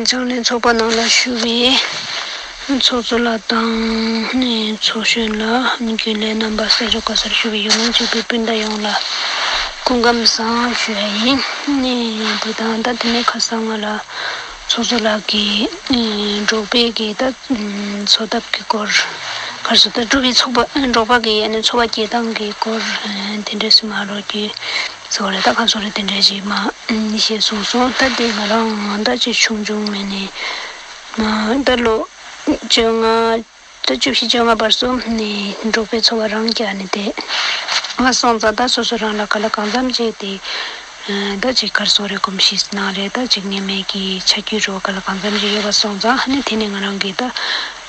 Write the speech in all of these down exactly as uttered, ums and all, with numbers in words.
འཛམ་གླིང་ཚོགས་པ་ནང་ལ་ཞུགས་པའི་ཚོགས་གཙོ་ལགས་དང་ནི་ཚོགས་གཞོན་ལགས། རྒྱུན་ལས་རྣམ་པ། ས་ཕྱོགས་ག་སར་བཞུགས་པའི་ཡུལ་ལུང་གཅིག་པའི་སྤུན་ཟླ་ཡོངས་ལ་སྐུ་ཁམས་བཟང་ཞུ་ཡ་ཡིན། ནི་དེ་དང་ད་དེ་ནས་ཁ་སང་ང་ལ་ཚོགས་གཙོ་ལགས་ཀྱིས་ཨེ་འབྲོག་པའི་གི་ད་ཨེ་འཚོ་ཐབས་ཀྱི་སྐོར། ག་རེ་ཟེར། ད་འབྲོག་པའི་ཚོགས་པ། ཨེ་འབྲོག་པ་གི་ཨ་ནི་འཚོ་བ་སྐྱེལ་སྟངས་ཀྱི་སྐོར། ཨེ་དེ་འདྲ་ཞིག་མ་རོགས་ཀྱི་ཚོགས་རེ་ད་ག་ཚོད་རེ་དེ་འདྲ་ཞིག་མ་ཨེ་བཤད་གསུངས་སོང་། ད་དེ་ང་རང་ད་ཅིག་ཆུང་ཆུང་མེད་ནས་མ་ད་ལོ་བཅོ་ལྔ། ད་བཅུ་བཞི་བཅོ་ལྔ་བར་གསུམ་ནས་འབྲོག་པའི་འཚོ་བ་རང་བསྐྱལ་ནས་དེ་མ་སོང་ཙང་། ད་སོ་སོ་རང་ལ་ག་ལ་གང་འཚམ་བྱས་ཏེ། ཨ་ད་ཅིག་ག་རེ་ཟེར་རེད། གོམས་གཤིས་ནང་རེད། ད་ཅིག་ངེས་མེད་ཀྱི་ཆ་རྒྱུས་རོ་ག་ལ་གང་འཚམ་ཅིག་ཡོད་པ་སོང་ཙང་། ཨ་ནི་དེ་ནས་ང་རང་གིས་ད་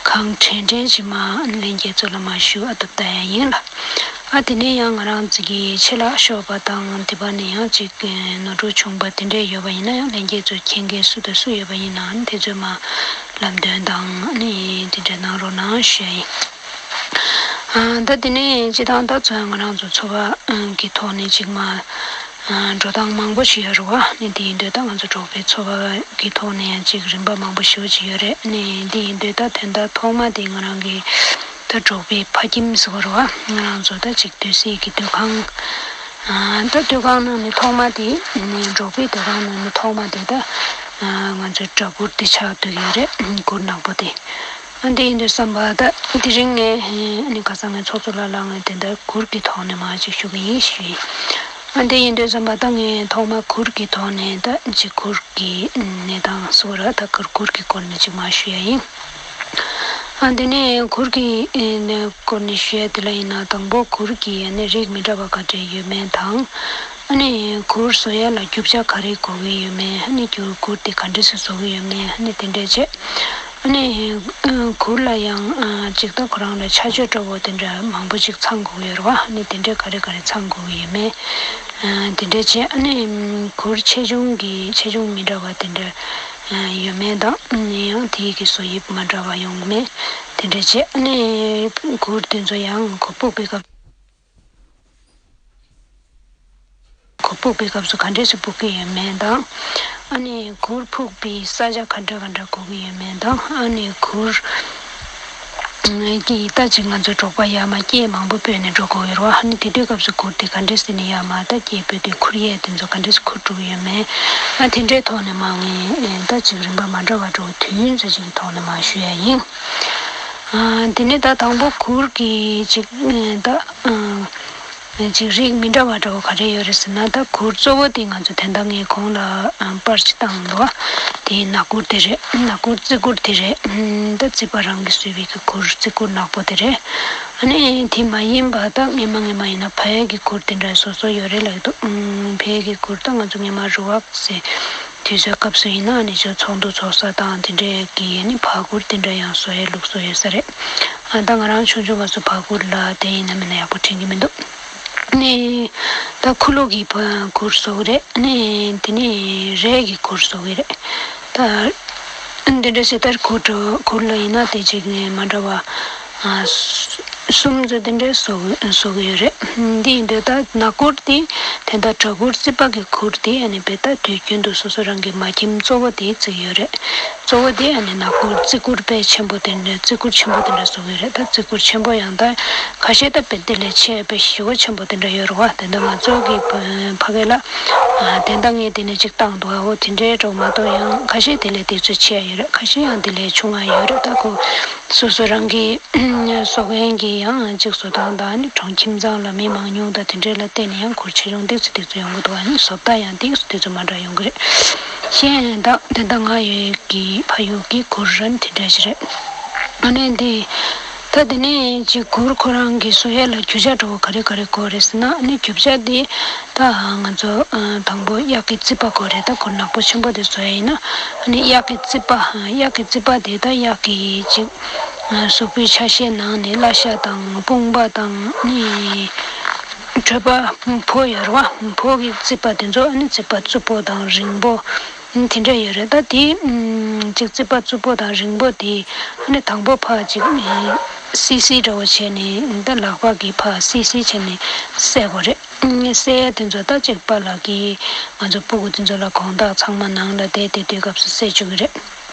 གང་དྲན་དྲན་ཅིག་མ་ལྷན་རྒྱས་ཚོ་ལ་མ་ཞུ་ཨ་ཐུབ་ད་ཡ་ཡིན་ལ། ཨ་དེ་ནས་ཡང་ང་རང་ཚོ་གི་ཆེ་ལ་ཤོར་བ་དང་། དེ་བ་ནས་ཡང་ཅིག་ནོར་འཁྲུལ་བྱུང་བ་དེ་འདྲས་ཡོད་པ་ཡིན་ན་ཡང་། ལྷན་རྒྱས་ཚོ་མཁྱེན་མཁན་སུ་དང་སུ་ཡོད་པ་ཡིན་ན། ཨ་ནི་དེ་ཚོས་མ་ལམ་སྟོན་དང་ཨ་ནི་དེ་འདྲ་གནང་རོགས་གནང་ཞུ་ཡ་ཡིན། ཨ་ད་དེ་ནས་སྤྱི་བཏང་ད་ཚོ་ང་རང་ཚོ་འཚོ་བ་གི་ཐོག་ནས་ཅིག་མ་འགྲོ་སྟངས་མང་པོ་ཞིག་ཡོད་རེད་བ། ནི་དེ་ཡིན་དུས་ད་ང་ཚོ་འབྲོག་པའི་འཚོ་བ་གི་ཐོག་ནས་ཡང་ཅིག་རིམ་པ་མང་པོ་ཞེ་པོ་ཅིག་ཡོད་རེད། ནི་དེ་ཡིན་དུས་ད་དོན་དག་ཐོག་མ་དེ་ང་རང་གི་ད་འབྲོག་པའི་ཕ་ཁྱིམ་ཟེར་བ་རེད་བ། ང་རང་ཚོ་ད་ཅིག་སྡོད་སའི་གི་སྡོད་ཁང་། ཨ་ད་སྡོད་ཁང་ནང་ནས་ཐོག་མ་དེ་ནི་འབྲོག་པའི་སྡོད་ཁང་ནང་ནས་ཐོག་མ་དེ་ད་ང་ཚོའི་སྦྲ་གུར་དེ་ཆགས་སྡོད་ཡོད་རེད། གུར་ནག་པོ་དེ། ཨ་འདི་ཡིན་དུས་བསམ་པ་ད་དེ་རིང་ངས་ཨ་ནི་ཁ་སང་ངའི་ཚོགས་གཙོ་ལགས་ལ་ངས་དེ་འདྲ་གུར་གྱི་ཐོག་ནས་མར་ཅིག་ཞུ་གི་ཡིན་ཞུས་ཡིན། ཨ་འདི་ཡིན་དུས་བསམ་པ་ད་ངས་ཐོག་མ་གུར་གྱི་ཐོག་ནས་ད་ཅིག་གུར་གྱི་གནས་སྟངས་སུ་ར་ད་གུར་གུར་གྱི་སྐོར་ནས་ཅིག་མར་ཞུ་ཡ་ཡིན། ཨ་འདི་ནས་གུར་གྱི་ཨེ་ནས་སྐོར་ནས་ཞུ་ཡ་དེ་ལ་ཡིན་ན། དང་པོ་གུར་གྱི་ཨ་ནི་རིགས་མི་འདྲ་བ་ག་འདྲས་ཡོད་མེད་དང་། ཨ་ནི་གུར་བཟོ་ཡ་ལ་རྒྱུ་ཆ་ག་རེ་དགོས་ཀྱི་ཡོད་མེད། ཨ་ནི་གུར་གུར་དེ་ག་འདྲས་སེ་བཟོ་གི་ཡོད་མེད། ཨ་ནི་དེ་འདྲས་བྱས། ཨ་ནི་གུར་ལ་ཡང་ཅིག་ད་ཁོ་རང་ལ་ཆ་སྤྱོད་འདྲ་བོ་དེ་འདྲ་མང་པོ་ཅིག་ཚང་དགོས་ཀྱི་ཡོད་རེད་བ། ཨ་ནི་དེ་འདྲས་ག་རེ་ག་རེ་ཚང་དགོས་ཀྱི་ཡོད་མེད། དེ་འདྲས་བྱས། ཨ་ནི་གུར་ཆེ་ཆུང་གི་ཆེ་ཆུང་མི་འདྲ་བ་དེ་འདྲ་ཡོད་མེད་དང་། ཡང་དེའི་གི་བཟོ་དབྱིབས་མ་འདྲ་བ་ཡོང་མེད། དེ་འདྲ་བྱས། ཨ་ནི་གུར་དེ་ཚོ་ཡང་གུར་ཕུབ་པའི་སྐབས། གུར་ཕུབ་པའི་སྐབས་སུ་ག་འདྲས་སེ་ཕུབ་ཀྱི་ཡོད་མེད་དང་། ཨ་ནི་གུར་ཕུབ་པའི་ས་ཆ་ག་འདྲ་ག་འདྲ་དགོས་ཀྱི་ཡོད་མེད་དང་། ཨ་ནི་གུར་གྱི་ད་ཅིག་ང་ཚོ་འབྲོག་པ་ཡར་མར་སྐྱེས་མང་པོ་སྤོས་ནས་འགྲོ་དགོས་ཡོད་རེད་བ། ཨ་ནི་དེ་དུས་སྐབས་སུ་གུར་དེ་ག་འདྲས་སེ་ནས་ཡར་མར་ད་སྐྱེས་སྤོས་དུས་ཁུར་ཡས་དེ་ཚོ་ག་འདྲས་སེ་ཁུར་འགྲོ་གི་ཡོད་མེད། ཨ་དེ་འདྲའི་ཐོག་ནས་མ་ངས་ད་ཅིག་རིམ་པ་མ་འདྲ་བ་འགྲོ་དུས་ཡུན་ཚོད་ཅིག་གི་ཐོག་ནས་མ་ཞུ་ཡ་ཡིན། ཨ་དེ་ནས་ད་དང་པོ་གུར་གྱི་ཅིག་ད་ཨ་ཅིག་རིགས་མི་འདྲ་བ་འདྲ་བོ་ག་རེ་ཡོད་རེད་ཟེར་ན། ད་གུར་གཙོ་བོ་དེ་ང་ཚོ་དེ་འདྲ་ངས་གོང་ལ་ཨ་པར་ཅིག་བཏང་འདུག་བ། དེ་ནག་གུར་དེ་རེད། ནག་གུར་རྩི་གུར་དེ་རེད། ཨ་ད་རྩིས་པ་རང་གིས་བཟོས་པའི་གི་གུར་རྩི་གུར་ནག་པོ་དེ་རེད། ཨ་ནི་དེ་མ་ཡིན་པ་ད་སྔས་མ་སྔས་མ་ཡིན་ན་བལ་གྱི་གུར་དེ་འདྲ་བཟོ་བཟོ་ཡོད་རེད་ལབ་འདུག་ཨ་བལ་གྱི་གུར་ད་ང་ཚོ་སྔས་མ་རུ་ཝག་ཟེར། དུས་ཚོད་སྐབས་སུ་ཡིན་ན་ཨ་ནི་ཅིག་ཚོགས་འདུ་ཚོགས་ས་དང་དེ་འདྲའི་གི་ཨ་ནི་ཕ་གུར་དེ་འདྲ་ཡང་བཟོ་ཡའི་ལུགས་སྲོལ་ཡོད་ས་རེད། ཨ་ད་ང་རང་ཆུང་ཆུང་བ་ཚོ་ཕ་གུར་ལ་དེ་ཡིན་ན་མིན་ན་ཡག་པོ་དྲན་གྱི་མི་འདུག་ཨ་ནི་ད་ཁུ་ལུ་གི་ཕ་གུར་བཟོ་གི་རེད། ཨ་ནི་དེ་ནི་རས་ཀྱི་གུར་བཟོ་གི་རེད། ད་ཨ་འདི་འདྲ་ཞེ་ལྟར་གུར་གུར་ལ་ཡིན་ན་དེ་ཅིག་ནས་མ་འདྲ་བ། ཨ་གསུམ་ཚོ་དེ་འདྲའི་བཟོ་བཟོ་གི་ཡོད་རེད། འདི་ཡིན་དུས་ད་ནག་གུར་དེ་དེ་འདྲ་སྦྲ་གུར་རྩིས་པ་གི་གུར་དེ་ཨ་ནི་དཔེ་ད་དུས་རྒྱུན་དུ་སོ་སོ་རང་གི་མ་ཁྱིམ་གཙོ་བོ་དེ་བརྩི་གི་ཡོད་རེད། གཙོ་བོ་དེ་ཨ་ནི་ནག་གུར་རྩི་གུར་དཔེ་ཆེན་པོ་དེ་འདྲ་རྩི་གུར་ཆེན་པོ་དེ་འདྲ་བཟོ་གི་ཡོད་རེད། ད་རྩི་གུར་ཆེན་པོ་ཡང་ད་ཁ་ཤས་ད་དཔེ་དེ་ལས་ཆེ་དཔེ་ཞེ་པོ་ཆེན་པོ་དེ་འདྲ་ཡོད་རེད་བ། དེ་འདྲ་ང་ཚོ་གི་ཕ་གི་ལ་ཨ་དེ་འདྲ་ངས་དེ་ནས་ཅིག་བཏང་འདུག་ཨ་འོ་དེ་འདྲའི་འགྲོ་མ་གཏོགས་ཡང་ཁ་ཤས་དེ་ལས་དེ་ཚོ་ཆེ་ཡ་ཡོད་རེད། ཁ་ཤས་ཡང་དེ་ལས་ཆུང་ང་ཡོད་རེད། ད་ཁོ་སོ་སོ་རང་གི་བཟོ་མཁན་གྱི་ཡང་གཅིག་བཟོ་སྟངས་དང་ནི་གྲོང་ཁྱིམ་ཚང་ལ་མི་མང་ཉུང་དང་དེ་འདྲས་ལ་བརྟེན་ནས་ཡང་གུར་ཆེ་ཆུང་ཏོག་ཙམ་ཏོག་ཙམ་ཡོང་གི་འདུག་ཨ་ནི་བཟོ་ལྟ་ཡང་ཏོག་ཙམ་ཏོག་ཙམ་མ་འདྲ་ཡོང་གི་རེད། གཞན་ད་དེ་ད་ང་ཡོད་ཀྱི་ཕ་ཡུལ་གྱི་གུར་ར་ནི་དེ་འདྲ་ཞིག་རེད། ཨ་ནི་འདི་ད་དེ་ནས་ཅིག་གུར་ཁོ་རང་གི་བཟོ་ཡས་ལ་རྒྱུ་ཆ་འདྲ་བོ་ག་རེ་ག་རེ་དགོས་རེད་ཟེར་ན། ཨ་ནི་རྒྱུ་ཆ་འདི་ད་ང་ཚོ་དང་པོ་གཡག་གི་རྩིད་པ་དགོས་རེད། ད་གུར་ནག་པོ་ཆེན་པོ་དེ་བཟོ་ཡས་ཡིན་ན། ཨ་ནི་གཡག་གི་རྩིད་པ། གཡག་གི་རྩིད་པ་དེ་ད་གཡག་གི་ཅིག་གཟུགས་པོའི་ཆ་ཤས་ནང་ནས་བརླ་ཤ་དང་དཔུང་པ་དང་ནི་གྲོད་པ། ཕོ་ཡོད་རེད་བ། ཕོ་གི་རྩིད་པ་དེ་ཚོ་ཨ་ནི་རྩིད་པ་རྩུབ་པོ་དང་རིང་པོ་དེ་འདྲ་ཡོད་རེད། ད་དེ་ཅིག་རྩིད་པ་རྩུབ་པོ་དང་རིང་པོ་དེ་ཨ་ནི་དང་པོ་ཕར་ཅིག་སིལ་སིལ་འདྲ་བོ་བྱས་ནས། ད་ལག་པ་གིས་ཕར་སིལ་སིལ་བྱས་ནས་བསལ་དགོས་རེད། སེ་དེ་ཚོ་ད་ཅིག་པཱ་ལགས་ཀྱིས་ང་ཚོ་སྤུ་གུ་དེ་ཚོ་ལ་དགོང་དག་ཚང་མ་ནང་ལ་བསྡད་དེ་དུས་སྐབས་སུ་སེ་བཅུག་གི་རེད།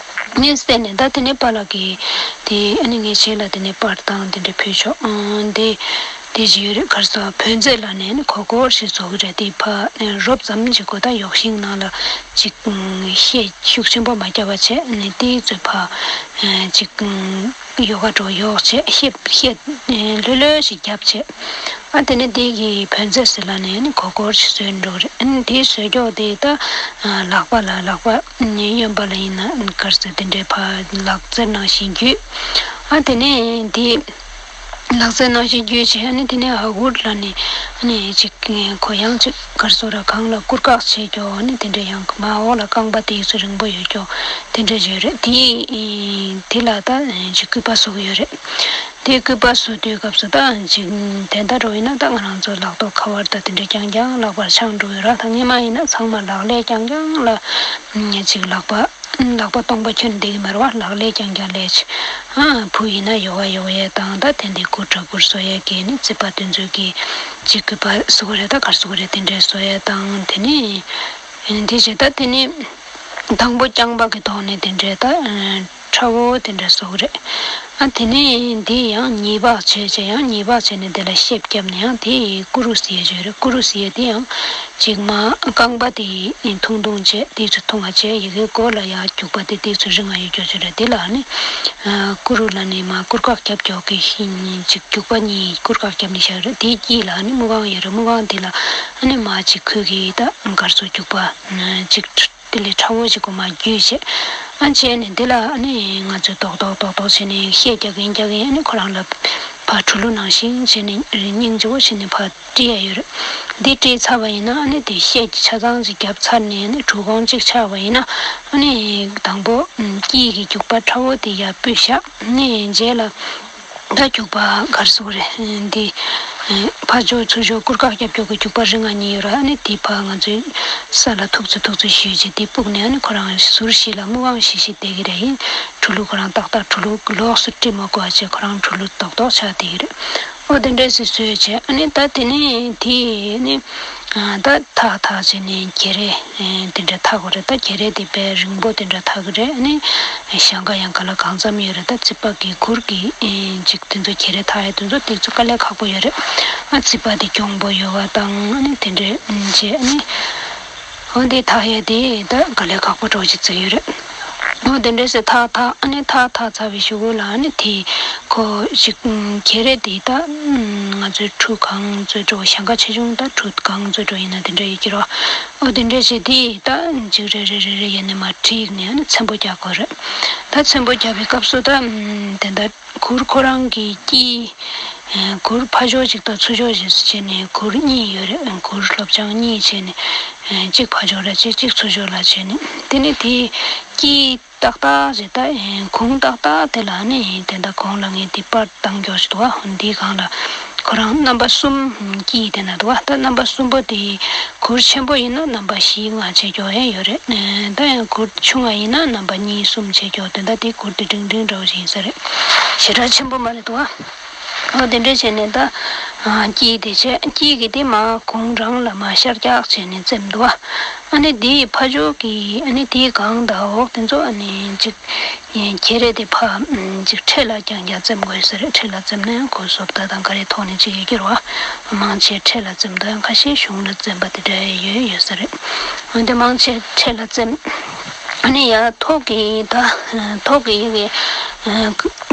ངས་བལྟས་ནས་ད་དེ་ནས་པཱ་ལགས་ཀྱིས་དེ་ཨ་ནི་ངས་ཁྱེད་ལ་དེ་ནས་པར་བཏང་དེ་འདྲ་ཕུལ་ཆོག་ཨང་དེ་དེ་ཞིག་ཡོད་རེད། གར་སོགས་བོད་མཛེས་ལ་ནས་ནི་གོ་གོར་ཞིག་བཟོ་གི་རེད། དེ་ཕ་རོབ་ཙམ་ཞིག་གོ་ད་ཡོག་ཤིང་ནང་ལ་ཅིག་ཤད་ཤུགས་ཆེན་པོ་མ་བརྒྱབ་པ་བྱས་ནས་དེའི་ཚོད་ཕ་ཅིག་ཡོ་ག་འགྲོ་ཡོག་བྱས་ཤད་ཤད་ལྷོད་ལྷོད་ཞིག་བརྒྱབ་བྱས། ཨ་དེ་ནས་དེ་གི་བོད་མཛེས་ཟེར་ལ་ནས་ནི་གོ་གོར་ཞིག་བཟོས་འགྲོ་རེད། ཨ་ནི་དེ་བཟོས་ཀྱོག་དེ་ད་ལག་པ་ལ་ལག་པ་གཡོན་པ་ལ་ཡིན་ན་གར་ཟེར་དེ་འདྲའི་ཕ་ལག་རྩེར་ནང་བཞིན་བརྒྱུས། ཨ་དེ་ནས་དེ་ལག་རྩེར་ནང་བཞིན་བརྒྱུས་བྱས། ཨ་ནི་དེ་ནས་ཨ་གུར་ལ་ནི་ཨ་ནི་ཅིག་གོ་ཡང་ཅིག་གར་སོ་ར་གང་ལ་སྐུར་བཀག་བྱས་ཀྱོག་ཨ་ནི་དེ་འདྲ་ཡང་མ་འོག་ལ་རྐང་པ་དེ་ཚོ་རིང་པོ་ཡོད་ཀྱོག་དེ་འདྲ་ཡོད་རེད། དེ་དེ་ལ་ད་ཅིག་སྐུད་པ་བཟོ་གི་ཡོད་རེད། དེ་སྐུད་པ་བཟོ་དུས་སྐབས་སུ་ད་ཅིག་དེ་འདྲ་འགྲོ་ཡིན་ན་ད་ང་རང་ཚོ་ལག་ཐོག་ཁ་པར་ད་དེ་འདྲ་རྐྱང་རྐྱང་ལག་པར་འཆང་འགྲོ་ཡོད་ར། ད་སྔོན་མ་ཡིན་ན་ཚང་མ་ལག་ལས་རྐྱང་རྐྱང་ལ་ཅིག་ལག་པ་ལག་པ་སྟོང་པ་ཁྱོན་བསྡད་ཀྱི་མ་རེད་བ། ལག་ལས་རྐྱང་རྐྱང་ལས་ཅིག་ཨ་བུ་ཡིན་ན་ཡོ་ག་ཡོ་ག་ཡས་དང་ད་དེ་འདྲའི་སྐུར་དྲག་སྐུར་བཟོ་ཡས་གས་ནི་རྩིད་པ་དེ་ཚོ་གི་ཅིག་སྐུད་པ་བཟོ་གི་རེད། ད་གར་བཟོ་གི་རེད། དེ་འདྲའི་བཟོ་ཡས་དང་དེ་ནི་དེ་བྱས་ད་དེ་ནི། དང་པོ་རྐྱང་པ་གི་ཐོག་ནས་དེ་འདྲའི་ད་ཁྲ་བོ་དེ་འདྲ་བཟོ་གི་རེད། ཨ་དེ་ནས་འདི་ཡང་ཉིས་པ་བྱས་བྱས་ཡང་ཉིས་པ་བྱས་ནས་དེ་ལ་ཤད་བརྒྱབ་ནས་ཡང་དེ་ཀུ་རུ་ཟེར་ཡས་བརྗོད་རེད། ཀུ་རུ་ཟེར་ཡས་དེ་ཡང་ཅིག་མ་རྐང་པ་དེ་ཐུང་ཐུང་བྱས་དེ་ཚོ་ཐུང་བ་བྱས་ཡི་གེ་མགོ་ལ་ཡར་རྒྱུག་པ་དེ་དེ་ཚོ་རིང་བ་ཡོད་རྒྱུ་བྱས་རེད། དེ་ལ་ནི་ཀུ་རུ་ལ་ནི་མ་སྐུར་བཀག་རྒྱབ་རྒྱོག་གི་ཤིང་ཅིག་རྒྱུག་པ་གཉིས་སྐུར་བཀག་རྒྱབ་ནས་བཞག་རེད། དེའི་དཀྱིལ་ལ་ནི་མུ་གང་ཡོད་རེད། མུ་གང་དེ་ལ་ནི་མ་ཅིག་ཁོས་གི་ད་གར་སོ་རྒྱུག་པ་ཅིག་དེ་ལས་ཁྲ་བོ་ཞིག་གོ་མ་བརྒྱུས་བྱས། ཨ་བྱས་ནས་འདི་ལ་ཨ་ནི་ང་ཚོས་རྡོག་རྡོག་རྡོག་རྡོག་བྱས་ནས་ཤད་རྒྱག་གིན་རྒྱག་གིན་ཨ་ནི་ཁོ་རང་ལ་ཕར་གྲུ་གླུ་ནང་བཞིན་བྱས་ནས་སྙིང་རྗེ་བོ་བྱས་ནས་ཕར་དཀྲི་ཡ་ཡོད་རེད། འདི་དཀྲིས་ཚར་བ་ཡིན་ན་ཨ་ནི་དེ་ཤད་ཀྱི་ཆ་ཚང་ཞིག་བརྒྱབ་ཚར་ནས་ཨ་ནི་གྲུ་གོང་གཅིག་ཆགས་པ་ཡིན་ན་ཨ་ནི་དང་པོ་དཀྱིལ་གྱི་རྒྱུག་པ་ཁྲ་བོ་དེ་ཡར་ཕུད་བཞག་ཨ་ནི་རྗེས་ལ། ད་རྒྱུག་པ་གར་སོ་རེད། འདི་ཕར་ཕྱོགས་ཚུར་ཕྱོགས་སྐུར་བཀག་རྒྱབ་རྒྱུག་གི་རྒྱུག་པ་རིང་ང་གཉིས་ཡོད་ར། ཨ་ནི་དེ་ཕར་ང་ཚོས་ས་ལ་ཐུག་ཚུལ་ཐུག་ཚུལ་ཞུས་རྗེས་དེ་སྤུག་ནས་ཨ་ནི་ཁོ་རང་ཟུར་བཞི་ལ་མུ་གང་བཞི་བཞི་བསྡད་ཀྱི་རེད། ཡིན་གྲུ་གླུ་ཁོ་རང་ཏག་ཏག་གྲུ་གླུ་ལོགས་སུ་དཀྲི་མ་དགོས་པ་བྱས་ཁོ་རང་གྲུ་གླུ་རྡོག་རྡོག་ཆགས་བསྡད་ཀྱི་རེད། ཨོ་དེ་འདྲས་སེ་བཟོས་བྱས་ཨ་ནི་ད་དེ་ནས་དེ་ནི་ད་ཐག་ཐག་བྱས་ནས་གྱེ་རེ་དེ་འདྲ་ཐག་དགོས་རེད། ད་གྱེ་རེ་དེ་དཔེ་རིང་པོ་དེ་འདྲ་ཐག་གི་རེད། ཨ་ནི་ཞེང་ཁ་ཡང་ག་ལ་གང་འཚམ་ཡོད་རེད། ད་རྩིད་པ་གི་གུར་གི་ཅིག་དེ་ཚོ་གྱེ་རེ་ཐག་ཡ་དེ་ཚོ་དེ་ཚོ་དཀའ་ལས་ཁག་པོ་ཡོད་རེད། ཨ་རྩིད་པ་དེ་གྱོང་པོ་ཡོད་པ་དང་ཨ་ནི་དེ་འདྲས་བྱས་ཨ་ནི་འོ་དེ་ཐག་ཡ་དེ་ད་དཀའ་ལས་ཁག་པོ་འདྲ་ཅིག་བརྩི་ཡོད་རེད། འོ་དེ་འདྲས་སེ་ཐག་ཐག་ཨ་ནི་ཐག་ཐག་ཚར་བའི་གཞུག་གུ་ལ་ཨ་ནི་དེ་ཁོ་ཅིག་གྱེ་རེ་དེ་ད་ང་ཚོའི་གྲུ་གང་བཙོས་འགྲོ་ཞེང་ཁ་ཆེ་ཆུང་ད་གྲུ་གང་བཙོས་འགྲོ་ཡིན་ན་དེ་འདྲ་ཡོད་ཀྱི་རོ། ཨོ་དེ་འདྲ་བྱས་དེ་ད་ཅིག་རེ་རེ་རེ་རེ་ཡས་ནས་མར་བསྒྲིགས་ནས་ཨ་ནི་ཚེམ་པོ་རྒྱག་དགོས་རེད། ད་ཚེམ་པོ་རྒྱག་པའི་སྐབས་སུ་ད་དེ་འདྲ་གུར་ཁོ་རང་གི་དཀྱིལ་གུར་ཕར་ཕྱོགས་གཅིག་དང་ཚུར་ཕྱོགས་གཅིག་བྱས་ནས་གུར་གཉིས་ཡོད་རེད། གུར་སློབ་སྦྱོང་གཉིས་བྱས་ནས་གཅིག་ཕར་ཕྱོགས་ལ་བྱས་གཅིག་ཚུར་ཕྱོགས་ལ་བྱས་ནས་དེ་ནས་དེ་དཀྱིལ་ཏག་ཏག་ཞིག་ད་གུང་ཏག་ཏག་དེ་ལ་ནི་དེ་འདྲ་གོང་ལ་ངས་དེ་པར་བཏང་རྒྱུ་ཞིག་འདུག་བ། འདིའི་སྒང་ལ་ཁོ་རང་རྣམ་པ་གསུམ་དཀྱིལ་དེ་ན་འདུག་བ། ད་རྣམ་པ་གསུམ་པོ་དེ་གུར་ཆེན་པོ་ཡིན་ན་རྣམ་པ་བཞི་ལྔ་བྱེད་རྒྱུ་ཡང་ཡོད་རེད། ད་ཡང་གུར་ཆུང་བ་ཡིན་ན་རྣམ་པ་གཉིས་གསུམ་བྱེད་རྒྱུ་དེ་འདྲ་དེ་གུར་དེ་འབྲིང་འབྲིང་འདྲ་བོ་ཞིག་ཡིན་ས་རེད། ཞེ་དྲག་ཆེན་པོ་མ་རེད་འདུག་བ། ཨོ་དེ་འདྲ་བྱས་ནས་ད་དཀྱིལ་དེ་བྱས་དཀྱིལ་གྱི་དེ་མ་གུང་རང་ལ་མ་ཤར་རྒྱག་བྱས་ནས་བཙེམ་འདུག་བ། ཨ་ནི་དེའི་ཕ་ཕྱོགས་ཀྱི་ཨ་ནི་དེའི་སྒང་དང་འོག་དེ་ཚོ་ཨ་ནི་ཅིག་གྱེ་རེ་དེ་ཕ་ཅིག་འཕྲེད་ལ་རྐྱང་རྐྱང་བཙེམ་དགོས་ས་རེད། འཕྲེད་ལ་བཙེམ་ན་ཡང་ཁོ་བཟོ་ལྟ་དང་ག་རེ་ཐོག་ནས་ཅིག་ཡོད་ཀྱི་རེད་བ། མང་ཆེ་འཕྲེད་ལ་བཙེམ་དང་ཁ་ཤས་གཞུང་ལ་བཙེམ་པ་དེ་འདྲ་ཡོད་ཡོད་ས་རེད། འོན་ཏེ་མང་ཆེ་འཕྲེད་ལ་བཙེམ། ཨ་ནི་ཡ་ཐོག་གི་ད་ཐོག་གི་ཡི་གེ་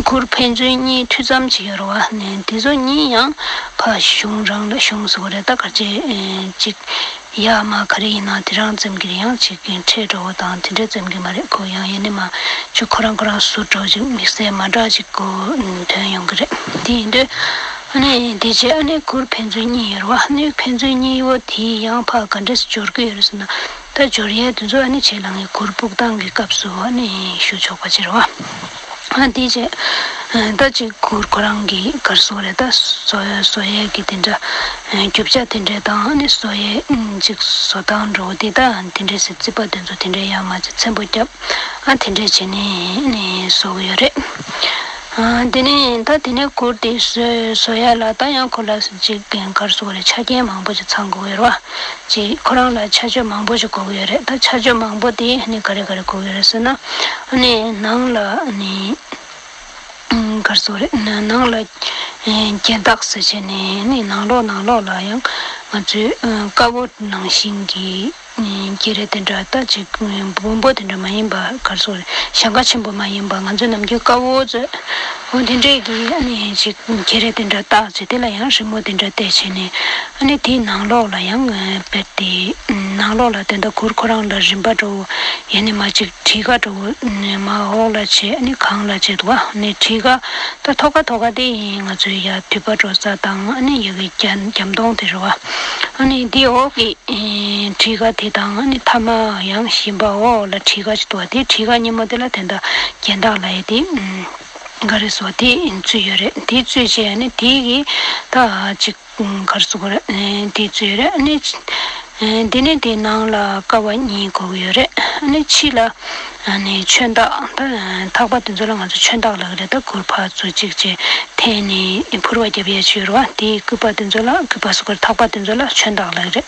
གུར་ཕན་ཚུན་གཉིས་མཐུད་ཙམ་ཅིག་ཡོད་རེད་བ། ནས་དེ་ཚོ་གཉིས་ཡང་ཕ་གཞུང་རང་ལ་གཞུང་ཟེར་དགོས་རེད། ད་ག་ཅིག་ཅིག་ཡ་མ་ག་རེ་ཡིན་ན་དེ་རང་བཙེམ་གི་རེད། ཡང་ཅིག་གི་འཕྲེད་འགྲོ་བོ་དང་དེ་འདྲ་བཙེམ་གི་མ་རེད། ཁོ་ཡང་ཡིན་ནི་མ་ཅིག་ཁོ་རང་ཁོ་རང་ཟུར་འགྲོ་ཅིག་དམིགས་བསལ་མ་འདྲ་ཅིག་གོ་ཐོན་ཡོང་གི་རེད། དེ་ཡིན་དུས་ཨ་ནི་དེ་རྗེས་ཨ་ནི་གུར་ཕན་ཚུན་གཉིས་ཡོད་རེད་བ། ཨ་ནི་ཕན་ཚུན་གཉིས་པོ་དེ་ཡང་ཕ་ག་འདྲས་སེ་སྦྱོར་གི་ཡོད་རེད་ཟེར་ན། ད་སྦྱོར་ཡས་དེ་ཚོ་ཨ་ནི་བྱས་ལ་ངས་གུར་སྤུག་སྟངས་ཀྱི་སྐབས་སུ་ཨ་ནི་ཞུ་ཆོག་པ་ཅིག་རེད་བ། ཨ་དེ་རྗེས་ད་ཅིག་གུར་ཁོ་རང་གི་གར་སོང་རེད། ད་བཟོ་ཡས་བཟོ་ཡས་ཀྱི་དེ་འདྲ་རྒྱུ་ཆ་དེ་འདྲ་དང་ཨ་ནི་བཟོ་ཡས་ཅིག་བཟོ་སྟངས་འགྲོ་དེ་ད་དེ་འདྲས་སེ་རྩིག་པ་དེ་ཚོ་དེ་འདྲས་ཡར་མར་ཅིག་ཚེམ་པོ་བརྒྱབ། ཨ་དེ་འདྲས་བྱས་ནས་ཨ་ནི་བཟོ་གི་ཡོད་རེད། ཨ། དེ་ནས་ད་དེ་ནས་གུར་དེ་བཟོས་བཟོ་ཡ་ལ་ད་ཡང་ཁོ་ལ་ཅིག་ག་རེ་ཟེར་དགོས་རེད། ཆ་རྐྱེན་མང་པོ་ཞིག་ཚང་དགོས་ཡོད་རེད་བ། ཅིག་ཁོ་རང་ལ་ཆ་སྤྱོད་མང་པོ་ཞིག་དགོས་ཀྱི་ཡོད་རེད། ད་ཆ་སྤྱོད་མང་པོ་དེ་ནི་ག་རེ་ག་རེ་དགོས་ཀྱི་ཡོད་རེད་ཟེར་ན། ཨ་ནི་ནང་ལ་ནི་ག་རེ་ཟེར་དགོས་རེད། ནང་ལ་ཨེ་རྒྱན་བཏགས་ཟེར་བྱས་ནས་ནི་ནང་ལོགས་ནང་ལོགས་ལ་ཡང་ང་ཚོའི་ཨ་དཀར་པོ་ནང་བཞིན་གྱི་ཨ་སྐྱེ་རེ་དེ་འདྲ། ད་ཅིག་སྦོམ་པོ་དེ་འདྲ་མ་ཡིན་པ། ག་རེ་ཟེར་དགོས་རེད། ཞེང་ཁ་ཆེན་པོ་མ་ཡིན་པ། ང་ཚོའི་ནམ་རྒྱུན་དཀར་པོ་ཚོས། འོ་དེ་འདྲས་ཀྱི་ཨ་ནི་ཅིག་སྐྱེ་རེ་དེ་འདྲ་བཏགས་བྱས། དེ་ལ་ཡང་རི་མོ་དེ་འདྲ་བལྟས་བྱས་ནས། ཨ་ནི་དེའི་ནང་ལོགས་ལ་ཡང་ཨ་དཔེར་དེ་ནང་ལོགས་ལ་དེ་འདྲ་གུར་ཁོ་རང་ལ་རིམ་པ་འདྲ་བོ། ཡང་ན་མ་ཅིག་ཁྲི་ཀ་འདྲ་བོ་མར་འོག་ལ་བྱས། ཨ་ནི་སྒང་ལ་བྱས་འདུག་བ། ཨ་ནི་ཁྲི་ཀ་ད་ཐོག་ཁ་ཐོག་ཁ་དེ་ཡིན། ང་ཚོའི་ཡ་དུད་པ་འགྲོ་ས་དང་། ཨ་ནི་ཡ་གི་རྒྱ་རྒྱ་མདོངས་དེ་རེད་བ། ཨ་ནི་དེའི་འོག་གི་ཨེ་ཁྲི་ཀ་དེ་དང་། ཨ་ནི་མཐའ་མ་ཡང་གཞན་པ་འོག་ལ་ཁྲི་ཀ་ཅིག་འདུག་བ། དེ་ཁྲི་ཀ་སྔོན་མ་དེ་ལ་དེ་འདྲ་རྒྱན་བཏགས་ལབ་ཡས་དེ་ག་རེ་ཟེར་དགོས་རེད། དེ་བཙུགས་ཡོད་རེད། དེ་བཙུགས་བྱས། ཨ་ནི་དེ་གི་ད་ཅིག་ག་རེ་ཟེར་དགོས་རེད། ཨེ་དེ་བཙུགས་ཡོད་རེད། ཨ་ནི་ཨེ་དེ་ནས་དེ་ནང་ལ་ཀ་བ་གཉིས་དགོས་ཀྱི་ཡོད་རེད། ཨ་ནི་ཕྱི་ལ་ཨ་ནི་ཆོན་ཐག་ད་ཐག་པ་དེ་ཚོ་ལ་ང་ཚོ་ཆོན་ཐག་ལབ་ཀྱི་རེད། ད་གུར་ཕར་ཚུར་གཅིག་བྱས་འཐེན་ནས་ཕུར་བ་རྒྱབ་ཡས་ཅིག་ཡོད་རེད་བ། དེའི་སྐུད་པ་དེ་ཚོ་ལ། སྐུད་པ་ཟེར་དགོས་རེད། ཐག་པ་དེ་ཚོ་ལ་ཆོན་ཐག་ལབ་ཀྱི་རེད།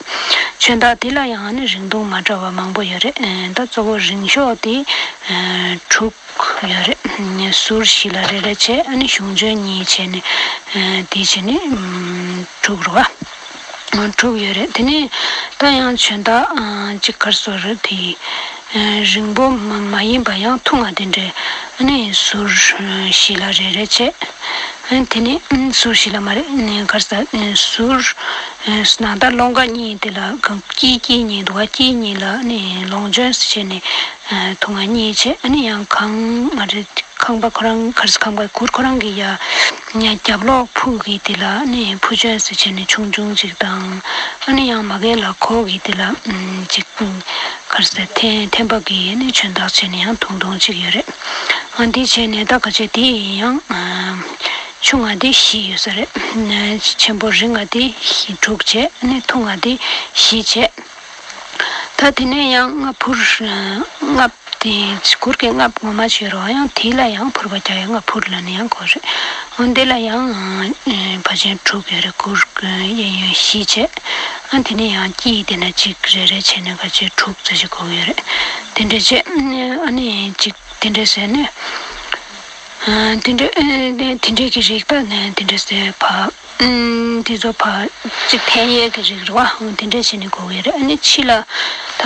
ཆོན་ཐག་དེ་ལ་ཡང་ཨ་ནི་རིང་ཐུང་མ་འདྲ་བ་མང་པོ་ཡོད་རེད། ཨེ་ད་གཙོ་བོ་རིང་ཤོས་དེ་ཨེ་དྲུག་ཡོད་རེད། ཟུར་བཞི་ལ་རེ་རེ་བྱས། ཨ་ནི་གཞུང་ཆེན་གཉིས་བྱས་ནས་ཨེ་དེ་བྱས་ནས་ཨམ་དྲུག་རེད་བ། དྲུག་ཡོད་རེད། དེ་ནས་ད་ཡང་ཆོན་ཐག་ཨ་གཅིག་ག་རེ་ཟེར་དགོས་རེད། དེ་ཨ་རིང་པོ་མ་མ་ཡིན་པ་ཡང་ཐུང་ང་དེ་འདྲས། ཨ་ནི་ཟུར་ཨ་བཞི་ལ་རེ་རེ་བྱས། ཨ་དེ་ནས་ཨ་ཟུར་བཞི་ལ་མ་རེད། ཨ་ག་རེ་ཟེར། ཨ་ཟུར་ཨ་ནང་ལྟར་ཀློང་ཀ་གཉིས་དེ་ལ་གང་དཀྱིལ་དཀྱིལ་གཉིས་འདུག་བ། དཀྱིལ་གཉིས་ལ་ཨ་ནི་ལོངས་སྤྱོད་ཟེར་བྱས་ནས་ཨ་ཐུང་ང་གཉིས་བྱས། ཨ་ནི་ཡང་གང་མ་རེད། ཁང་པ་ཁོ་རང་ག་རེ་ཟེར། ཁང་པ་གུར་ཁོ་རང་གི་ཡ་ཡ་རྒྱབ་ལོགས་ཕུག་གི་དེ་ལ་ཨ་ནི་ཕུ་ཆོན་ཟེར་བྱས་ནས་ཆུང་ཆུང་ཅིག་དང་། ཨ་ནི་ཡང་མ་གི་ལ་ཁོག་གི་དེ་ལ་ཨམ་ཅིག་ག་རེ་ཟེར། ཐེམ་ཐེམ་པ་གི་ཨ་ནི་ཆོན་ཐག་བྱས་ནས་ཡང་ཐུང་ཐུང་ཅིག་ཡོད་རེད། ཨ་འདི་བྱས་ནས་ད་ག་ཅེ་དེ་ཡང་ཨམ་ཆུང་ང་དེ་བཞི་ཡོད་ས་རེད། ཆེན་པོ་རིང་ང་དེ་བཞི་དྲུག་བྱས། ཨ་ནི་ཐུང་ང་དེ་བཞི་བྱས། ད་དེ་ནས་ཡང་རྔ་ཕུར་ཨ་རྔ་དེ་གུར་གྱི་རྔ་ངོ་མ་བྱས་རོགས། ཡང་དེ་ལ་ཡང་ཕུར་པ་རྒྱག་ཡ་རྔ་ཕུར་ལབ་ནས་ཡང་དགོས་རེད། འོ་འདི་ལ་ཡང་ཨ་ཕར་ཕྱིན་དྲུག་ཡོད་རེད། གུར་གཡས་གཡོན་བཞི་བྱས། ཨ་དེ་ནས་ཡང་དཀྱིལ་དེ་ན་གཅིག་རེ་རེ་བྱས་ནས་ག་ཅེ་དྲུག་ཙམ་ཞིག་དགོས་ཡོད་རེད། དེ་འདྲ་བྱས། ཨ་ནི་གཅིག་དེ་འདྲ་ཟེར་ནས། ཨ་དེ་འདྲ་ཨ་དེ་འདྲ་གི་རིགས་ད་ནས་དེ་འདྲ་ཟེར་ཕ། ཨུམ། དེ་ཚོ་ཕར་གཅིག་འཐེན་ཡས་ཀྱི་རིགས་རེད་བ། ཨུམ། དེ་འདྲ་བྱས་ནས་དགོས་ཀྱི་རེད། ཨ་ནི་ཕྱི་ལ་ད་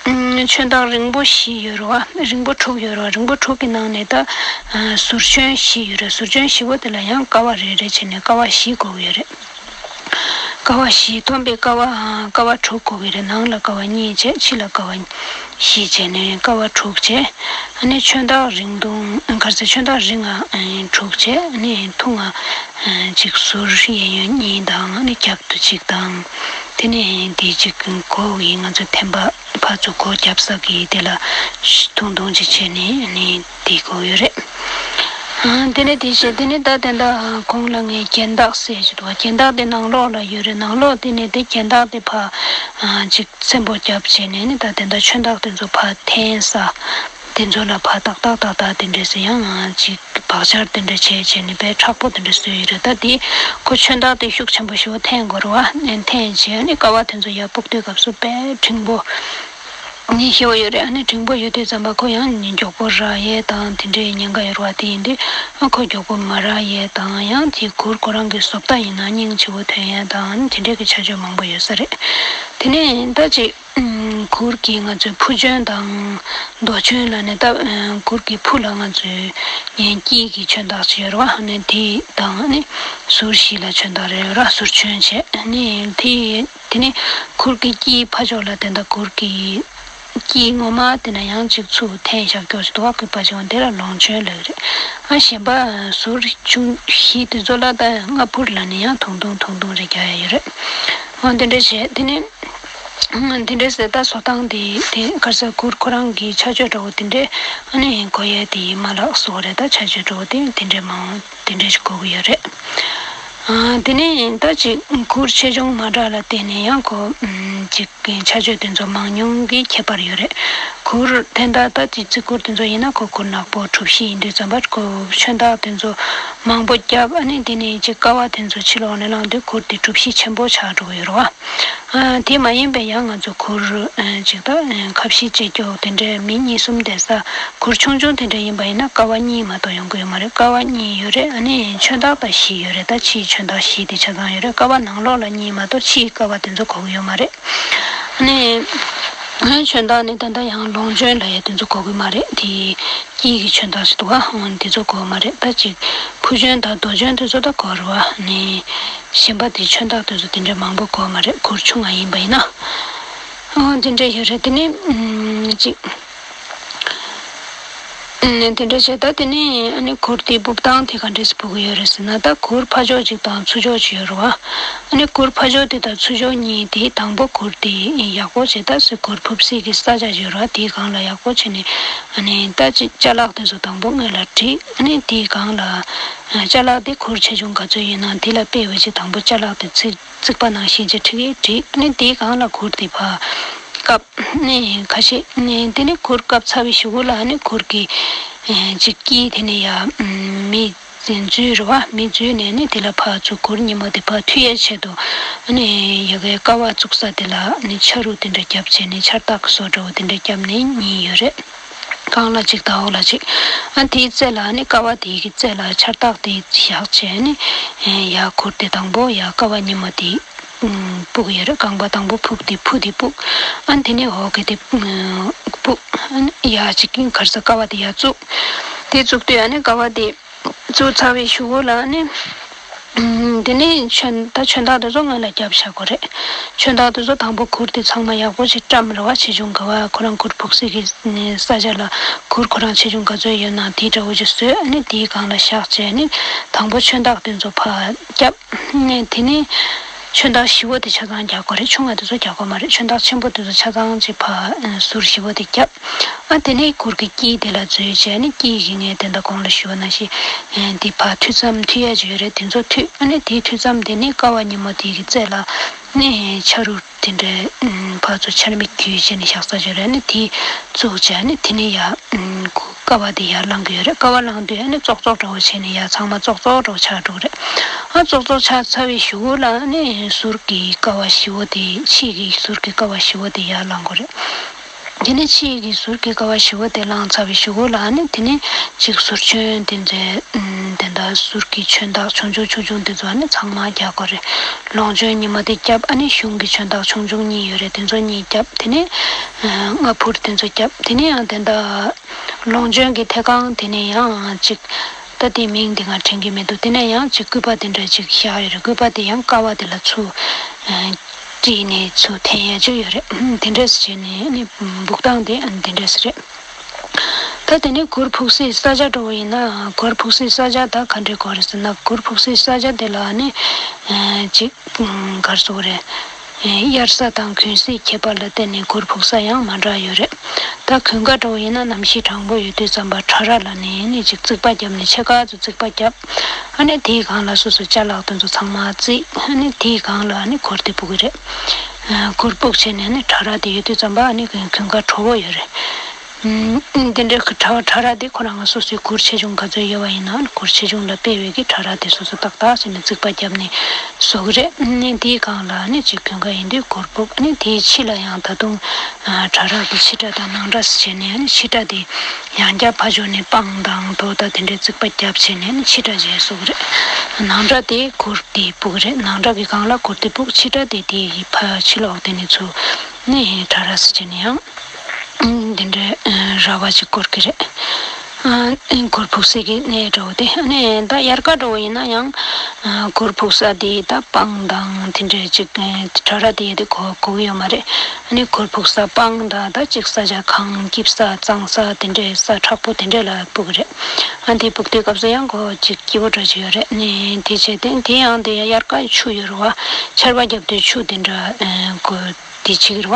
ཨུམ་ཆོན་ཐག་རིང་པོ་བཞི་ཡོད་རེད་བ། རིང་པོ་དྲུག་ཡོད་རེད་བ། རིང་པོ་དྲུག་གི་ནང་ནས་ད་ཨ་ཟུར་ཆོན་བཞི་ཡོད་རེད། ཟུར་ཆོན་བཞི་པོ་དེ་ལ་ཡང་ཀ་བ་རེ་རེ་བྱས་ནས་ཀ་བ་བཞི་དགོས་ཀྱི་ཡོད་རེད། ཀ་བ་བཞི། མཐོན་པོའི་ཀ་བ་ཨ་ཀ་བ་དྲུག་དགོས་ཀྱི་རེད། ནང་ལ་ཀ་བ་གཉིས་བྱས། ཕྱི་ལ་ཀ་བ་བཞི་བྱས་ནས་ཀ་བ་དྲུག་བྱས། ཨ་ནི་ཆོན་ཐག་རིང་ཐུང་ག་རེ་ཟེར། ཆོན་ཐག་རིང་ང་ཨ་དྲུག་བྱས། ཨ་ནི་ཐུང་ང་ཨ་གཅིག་ཟུར་གཡས་གཡོན་གཉིས་དང་། ཨ་ནི་རྒྱབ་ཏུ་གཅིག་དང་། དེ་ནས་དེ་གཅིག་སྒོ་གི་ང་ཚོ་ཐེམ་པ་ཕར་ཚུར་སྒོ་རྒྱབ་ས་གི་དེ་ལ་ཐུང་ཐུང་གཅིག་བྱས་ནས་ཨ་ནི་དེ་དགོས་ཡོད་རེད། ཨ་དེ་ནས་དེ་བྱས། དེ་ནས་ད་དེ་འདྲ་གོང་ལ་ངས་རྒྱན་ཐག་ཟེར་གྱི་འདུག་བ། རྒྱན་ཐག་དེ་ནང་ལོགས་ལ་ཡོད་རེད། ནང་ལོགས་དེ་ནས་དེ་རྒྱན་ཐག་དེ་ཕར་ཨ་གཅིག་ཚེམ་པོ་རྒྱབ་བྱས་ནས་ནི་ད་དེ་འདྲ་ཆོན་ཐག་དེ་ཚོ་ཕར་འཐེན་ས་དེ་ཚོ་ལ་ཕར་ཏག་ཏག་ཏག་ཏག་དེ་འདྲས་སེ་ཡང་ཅིག་བག་ཆགས་དེ་འདྲ་བྱས་བྱས་ནས་དཔེ་མཁྲེགས་པོ་དེ་འདྲ་བཟོས་ཡོད་རེད། ད་དེ་ཁོ་ཆོན་ཐག་དེ་ཤུགས་ཆེན་པོ་ཞིག་འཐེན་དགོས་རེད་བ། འཐེན་བྱས་ནས་ཀ་བ་དེ་ཚོ་ཡར་སྤུབས་དུས་སྐབས་སུ་དཔེ་འབྲིང་པོ་ནི་ཞེ་པོ་ཡོད་རེད། ཨ་ནི་འབྲིང་པོ་ཡོད་དུས་ཙམ་པ་ཁོ་ཡང་མགྱོགས་པོ་རག་ཡས་དང་དེ་འདྲའི་ཉེན་ཁ་ཡོད་རེད་བ། དེ་ཡིན་དུས་ཨ་ཁོ་མགྱོགས་པོ་མ་རག་ཡས་དང་། ཡང་དེ་གུར་ཁོ་རང་གི་བཟོ་ལྟ་ཡིན་ན་སྙིང་རྗེ་པོ་ཐོན་ཡས་དང་། ཨ་ནི་དེ་འདྲའི་གི་ཆ་རྐྱེན་མང་པོ་ཡོད་ས་རེད། དེ་ནས་ད་ཅིག་ཨུམ། གུར་གྱི་ང་ཚོའི་ཕུ་ཆོན་དང་རྡོ་ཆོན་ལབ་ནས། ད་ཨ་གུར་གྱི་ཕུ་ལ་ང་ཚོའི་ངན་དཀྱིལ་གྱི་ཆོན་ཐག་ཅིག་ཡོད་རེད་བ། ཨ་ནི་དེ་དང་། ཨ་ནི་ཟུར་བཞི་ལ་ཆོན་ཐག་རེ་ཡོད་རེད། ཟུར་ཆོན་བྱས། ཨ་ནི་དེ་དེ་ནི་གུར་གྱི་དཀྱིལ་ཕ་ཕྱོགས་ལ་དེ་འདྲ་གུར་གྱི་དཀྱིལ་ངོ་མ་དེ་ན་ཡང་ཅིག་ཚུར་འཐེན་བཞག་རྒྱུ་ཞིག་འདུག་བ། སྐུད་པ་ཅིག་འོང་། དེ་ལ་ལོངས་ཆོན་ལབ་ཀྱི་རེད། ཨ་གཞན་པ་ཟུར་ཆུང་བཞི་དེ་ཚོ་ལ་ད་རྔ་ཕུར་ལབ་ནས་ཡང་ཐུང་ཐུང་ཐུང་ཐུང་རེ་རྒྱག་ཡ་ཡོད་རེད། འོ་དེ་འདྲ་བྱས། དེ་ནི་དེ་འདྲ་ཟེར། ད་བཟོ་སྟངས་དེ་དེ་ག་རེ་ཟེར། གུར་ཁོ་རང་གི་ཆ་སྤྱོད་འདྲ་བོ་དེ་འདྲས་ཨ་ནི་དགོས་ཡས་དེ་མ་ལགས་སོགས་རེད། ད་ཆ་སྤྱོད་འདྲ་བོ་དེ་དེ་འདྲས་མང་དེ་འདྲས་ཞིག་དགོས་ཀྱི་ཡོད་རེད། དེ་ནས་ད་ཅིག་གུར་ཆེ་ཆུང་མ་འདྲ་ལ་བརྟེན་ནས་ཡང་ཁོ་ཨམ་ཅིག་ཆ་བྱད་དེ་ཚོ་མང་ཉུང་གི་ཁྱད་པར་ཡོད་རེད། གུར་དེ་འདྲ་ད་ཅིག་བརྩི་གུར་དེ་ཚོ་ཡིན་ན་ཁོ་གུར་ནག་པོ་གྲུ་བཞི་ཡིན་དུས་ཙམ་པར་ཁོ་ཆོན་ཐག་དེ་ཚོ་མང་པོ་བརྒྱབ། ཨ་ནི་དེ་ནས་ཅིག་ཀ་བ་དེ་ཚོ་ཕྱི་ལོགས་ནས་བླངས་དུས་གུར་དེ་གྲུ་བཞི་ཆེན་པོ་ཆགས་འགྲོ་གི་ཡོད་རེད་བ། ཨ་དེ་མ་ཡིན་པའི་ཡང་ང་ཚོ་གུར་ཨ་ཅིག་ད་ཨ་ཁ་བཞི་བཅད་རྒྱུ་དེ་འདྲའི་མི་གཉིས་གསུམ་བསྡད་ས། གུར་ཆུང་ཆུང་དེ་འདྲ་ཡིན་པ་ཡིན་ན་ཀ་བ་གཉིས་མ་གཏོགས་ཡོང་གི་ཡོད་མ་རེད། ཀ་བ་གཉིས་ཡོད་རེད། ཨ་ནི་ཆོན་ཐག་ད་བཞི་ཡོད་རེད། ད་ཕྱིའི་ཆོན་ཐག་བཞི་དེ་ཆ་ཚང་ཡོད་རེད། ཀ་བ་ནང་ལོགས་ལ་གཉིས་མ་གཏོགས་ཕྱིའི་ཀ་བ་དེ་ཚོ་གོ་གི་ཡོད་མ་རེད། ཨ་ནི་ཨ་ཆོན་ཐག་ནི་ད་ལྟ་ཡང་ལོངས་སྤྱོད་ལ་ཡ་དེ་ཚོ་གོ་གི་མ་རེད། དེ་དཀྱིལ་གྱི་ཆོན་ཐག་ཞིག་འདུག་ག་ཨང་དེ་ཚོ་གོ་མ་རེད། ད་ཅིག་ཕུ་ཆོན་དང་རྡོ་ཆོན་དེ་ཚོ་ད་གོ་རེད་བ། ཨ་ནི་གཞན་པ་དེ་ཆོན་ཐག་དེ་ཚོ་དེ་འདྲ་མང་པོ་གོ་མ་རེད། གུར་ཆུང་ང་ཡིན་པ་ཡིན་ན། ཨང་དེ་འདྲ་ཡོད་རེད། དེ་ནི་ཨམ་ཅིག་ཨ་ནི་དེ་འདྲ་བྱས། ད་དེ་ནས་ཨ་ནི་གུར་དེའི་སྤུབས་སྟངས་དེ་ག་འདྲས་སེ་སྤུབ་ཀྱི་ཡོད་རེད་ཟེར་ན། ད་གུར་ཕ་ཕྱོགས་གཅིག་དང་ཚུར་ཕྱོགས་གཅིག་ཡོད་རེད་བ། ཨ་ནི་གུར་ཕ་ཕྱོགས་དེ་དང་ཚུར་ཕྱོགས་གཉིས་དེ་དང་པོ་གུར་དེ་ཡག་པོ་བྱས། ད་སེ་གུར་ཕུབ་སའི་གི་ས་ཆ་ཡོད་རེད་བ། དེའི་སྒང་ལ་ཡག་པོ་བྱས་ནས་ཨ་ནི་ད་ཅི་ཅ་ལག་དེ་ཚོ་དང་པོ་སྔོན་ལ་བསྒྲིགས། ཨ་ནི་དེའི་སྒང་ལ་ཨ་ཅ་ལག་དེ་གུར་ཆེ་ཆུང་ག་ཚོད་ཡོད་ན་དེ་ལ་དཔེ་བྱས་ཅི་དང་པོ་ཅ་ལག་དེ་ཚིག་རྩིག་པ་ནང་བཞིན་ཅིག་ཁྲིད་ཡས་བསྒྲིགས། ཨ་ནི་དེའི་སྒང་ལ་གུར་དེ་ཕར་བཀབ། ཨ་ནི་ཁ་ཤས་ཨ་ནི་དེ་ནས་གུར་བཀབ་ཚར་བའི་གཞུག་གུ་ལ་ཨ་ནི་གུར་གྱི་ཨེ་ཅིག་དཀྱིལ་དེ་ནས་ཡར་མེ་འཛུལ་རེད་བ། མེ་འཛུལ་ནས་ཨ་ནི་དེ་ལ་ཕར་ཚུར་གུར་ཉི་མ་དེ་ཕར་མཐུད་ཡས་ཆེད་དུ་ཨ་ནི་ཡ་གའི་ཀ་བ་བཙུགས་ས་དེ་ལ་ཨ་ནི་ཆ་རུ་དེ་འདྲ་བརྒྱབ་བྱས་ནས་ཆར་ཐག་གི་བཟོ་འདྲ་བོ་དེ་འདྲ་བརྒྱབ་ནས་གཉིས་ཡོད་རེད། སྒང་ལ་གཅིག་དང་འོག་ལ་གཅིག་ཨ་དེའི་རྩེ་ལ་ནི་ཀ་བ་དེའི་གི་རྩེ་ལ་ཆར་ཐག་དེ་བཞག་བྱས་ནི། ཡར་གུར་དེ་དང་པོ་ཡར་ཀ་བ་ཉི་མ་དེ་སྤུག་ཡོད་རེད། རྐང་པ་དང་པོ་ཕུབ་དེ་ཕུ་དེ་སྤུག་ཨ་དེ་ནས་འོག་གི་དེ་སྤུག་ཨ་ནི་ཡར་གཅིག་གི་གར་ས་ཀ་བ་དེ་ཡར་བཙུགས། དེ་བཙུགས་དུས་ཨ་ནི་ཀ་བ་དེ་བཙུགས་ཚར་བའི་གཞུག་གུ་ལ་ནི། ཨུམ། དེ་ནས་ཆོན་ད་ཆོན་ཐག་དེ་ཚོ་སྔོན་ལ་བརྒྱབ་བཞག་དགོས་རེད། ཆོན་ཐག་དེ་ཚོ་དང་པོ་གུར་དེ་ཚང་མ་ཡག་པོ་ཞིག་བཀྲམ་རེད་བ། ཆེ་ཆུང་ག་བ་ཁོ་རང་གུར་ཕུབ་སའི་གི་ས་ཆ་ལ་གུར་ཁོ་རང་ཆེ་ཆུང་ག་ཚོད་ཡོད་ན་དེ་འདྲ་བོ་ཅིག་བཟོས། ཨ་ནི་དེའི་སྒང་ལ་བཞག་བྱས་ནི་དང་པོ་ཆོན་ཐག་དེ་ཚོ་ཕར་བརྒྱབ། ནས་དེ་ནས་ཆོན་ཐག་བཞི་བོ་དེ་ཆ་ཚང་རྒྱག་དགོས་རེད། ཆུང་བ་དེ་ཚོ་རྒྱག་དགོས་མ་རེད། ཆོན་ཐག་ཆེན་པོ་དེ་ཚོ་ཆ་ཚང་ཅིག་ཕར་ཟུར་བཞི་བོ་དེ་བརྒྱབ། ཨ་དེ་ནས་གུར་གྱི་དཀྱིལ་དེ་ལ་འཛུལ་བྱས་ནས་དཀྱིལ་གྱི་ངས་དེ་འདྲ་གོང་ལ་ཞུས་པ་ནང་བཞིན་ཨེ་དེ་ཕར་མཐུད་མཚམས་མཐུད་ཡ་ཅིག་ཡོད་རེད། དེ་ཚོ་མཐུད། ཨ་ནི་དེའི་མཐུད་མཚམས་དེ་ནི་ཀ་བ་ཉི་མ་དེ་གི་རྩེ་ལ་ནི་ཆ་རུ་དེ་འདྲའི་ཕར་ཚུར་ཆ་མིག་བརྒྱུད་བྱས་ནས་བཞག་ས་ཅིག་ཡོད་རེད། ཨ་ནི་དེ་བཙུགས་བྱས་ནི་དེ་ནས་ཡར་ཀ་བ་དེ་ཡར་བླང་གི་ཡོད་རེད། ཀ་བ་བླང་དུས་ཨ་ནི་ཙོག་ཙོག་འདྲ་བོ་བྱས་ནས་ཡར་ཚང་མ་ཙོག་ཙོག་འདྲ་བོ་ཆགས་འགྲོ་གི་རེད། ཨ་ཙོག་ཙོག་ཆགས་ཚར་བའི་གཞུག་གུ་ལ་ཨ་ནི་ཟུར་གྱི་ཀ་བ་བཞི་བོ་དེ་ཕྱི་གི་ཟུར་གྱི་ཀ་བ་བཞི་བོ་དེ་ཡར་བླང་དགོས་རེད། དེ་ནས་ཕྱི་གི་ཟུར་གྱི་ཀ་བ་བཞི་བོ་དེ་བླངས་ཚར་བའི་གཞུག་གུ་ལ་ནི་དེ་ནས་གཅིག་ཟུར་ཆོན་དེ་ཚོའི་དེ་འདྲ་ཟུར་གྱི་ཆོན་ཐག་ཆུང་ཆུང་ཆུང་ཆུང་དེ་ཚོ་ནི་ཚང་མ་རྒྱག་དགོས་རེད། ལོངས་སྤྱོད་ཉི་མ་དེ་བརྒྱབ། ཨ་ནི་གཞུང་གི་ཆོན་ཐག་ཆུང་ཆུང་གཉིས་ཡོད་རེད། དེ་ཚོ་གཉིས་བརྒྱབ། དེ་ནས་སྔ་ཕུར་དེ་ཚོ་བརྒྱབ། དེ་ནས་ཡང་དེ་འདྲ་ལོངས་སྤྱོད་ཀྱི་ཐད་གང་དེ་ནས་ཡང་གཅིག་ད་དེའི་མིང་དེ་ང་དྲན་གྱི་མི་འདུག་དེ་ནས་ཡང་གཅིག་སྐུད་པ་དེ་འདྲ་ཅིག་བཞག་ཡོད་རེད། སྐུད་པ་དེ་ཡང་ཀ་བ་དེ་ལ་ཚུར་དཀྲིས་ནས་ཚུར་འཐེན་ཡ་ཅིག་ཡོད་རེད། དེ་འདྲས་བྱས་ནས་ནི་སྦུག་སྟངས་དེ་དེ་འདྲས་རེད། ད་དེ་ནས་གུར་ཕུབ་སའི་ས་ཆ་འདྲ་བོ་ཡིན་ན། གུར་ཕུབ་སའི་ས་ཆ་ད་ག་འདྲས་དགོས་རེད་ཟེར་ན། གུར་ཕུབ་སའི་ས་ཆ་དེ་ལ་ནི་ཅིག་གར་སོགས་རེད། དབྱར་ས་དང་གུང་སའི་ཁྱད་པར་ལ་བརྟེན་ནས་གུར་ཕུབ་ས་ཡང་མ་འདྲ་ཡོད་རེད། ད་དགུན་ཁ་འདྲ་བོ་ཡིན་ན་གནམ་གཤིས་གྲང་པོ་ཡོད་དུས་ཙམ་པ་ཕྲ་ར་ལ་ནི་ནི་ཅིག་རྩིག་པ་བརྒྱབ་ནས་ཕྱེད་ཀ་ཚོ་རྩིག་པ་བརྒྱབ། ཨ་ནི་དེའི་སྒང་ལ་སོ་སོའི་ཅ་ལག་དེ་ཚོ་ཚང་མ་བརྩིགས། ཨ་ནི་དེའི་སྒང་ལ་ནི་གུར་དེ་སྤུག་གི་རེད། གུར་སྤུག་བྱས་ནས་ནི་ཕྲ་ར་དེ་ཡོད་དུས་ཙམ་པ་ཨ་ནི་དགུན་ཁ་དྲོ་པོ་ཡོད་རེད། ཨུམ། འདི་འདྲའི་གི་ཕྲ་བ་ཕྲ་ར་དེ་ཁོ་རང་སོ་སོའི་གུར་ཆེ་ཆུང་ག་ཚོད་ཡོད་པ་ཡིན་ནའང་གུར་ཆེ་ཆུང་ལ་དཔེ་བའི་གི་ཕྲ་ར་དེ་སོ་སོ་ཏག་ཏག་བྱས་ནས་རྩིག་པ་བརྒྱབ་ནས་བཟོ་གི་རེད། ནས་དེའི་སྒང་ལ་ནི་ཅིག་དགུན་ཁ་ཡིན་དུས་གུར་སྤུག་ནི་དེའི་ཕྱི་ལ་ཡང་ད་དུང་ཕྲ་ར་གི་ཕྱི་ཁྲ་དང་ནང་ཁྲ་ཟེར་བྱས་ནས་ནི་ཕྱི་ཁྲ་དེ་ཡང་བསྐྱར་ཕར་ཕྱོགས་ནས་སྤང་དང་དོ་ད་དེ་འདྲའི་རྩིག་པ་བརྒྱབ་བྱས་ནས་ནི་ཕྱི་ཁྲ་བྱས་བཟོ་གི་རེད། ནང་ཁྲ་དེ་གུར་དེ་སྤུག་གི་རེད། ནང་ཁྲ་གི་སྒང་ལ་གུར་དེ་སྤུག་ཕྱི་ཁྲ་དེ་དེའི་ཕར་ཕྱི་ལོགས་དེ་ནས་ཚུར་ནི་ཕྲ་ར་ཟེར་བྱས་ནས་ཡང་། ཨང་། འདི་འདྲའི་ཨང་། ར་བ་ཅིག་བསྐོར་གྱི་རེད། ཨང་། གུར་ཕུབ་སའི་གི་གནས་འདྲ་བོ་དེ། ཨ་ནི་ད་དབྱར་ཁ་འདྲ་བོ་ཡིན་ན་ཡང་། ཨང་། གུར་ཕུབ་ས་དེ་ད་སྤང་དང་དེ་འདྲའི་ཅིག་ཨང་། ཕྲ་ར་དེ་དེ་གོ་གོ་གི་ཡོད་མ་རེད། ཨ་ནི་གུར་ཕུབ་ས་སྤང་དང་ད་ཅིག་ས་ཆ་གངས་འཁེབས་ས་གཙང་ས་དེ་འདྲའི་ས་མཁྲེགས་པོ་དེ་འདྲའི་ལ་སྤུག་གི་རེད། ཨ་འདི་སྤུག་དུས་སྐབས་སུ་ཡང་གོ་ཅིག་སྐྱིད་པོ་འདྲ་ཅིག་ཡོད་རེད། ཨ་ནི་དེ་བྱས་ཏེ་དེ་ཡང་དེ་དབྱར་ཁ་ཆུ་ཡོད་རེད་བ། ཆར་པ་བརྒྱབ་དུས་ཆུ་དེ་འདྲ་ཨང་། གོ་དེ་བྱེད་ཀྱི་རེད་བ།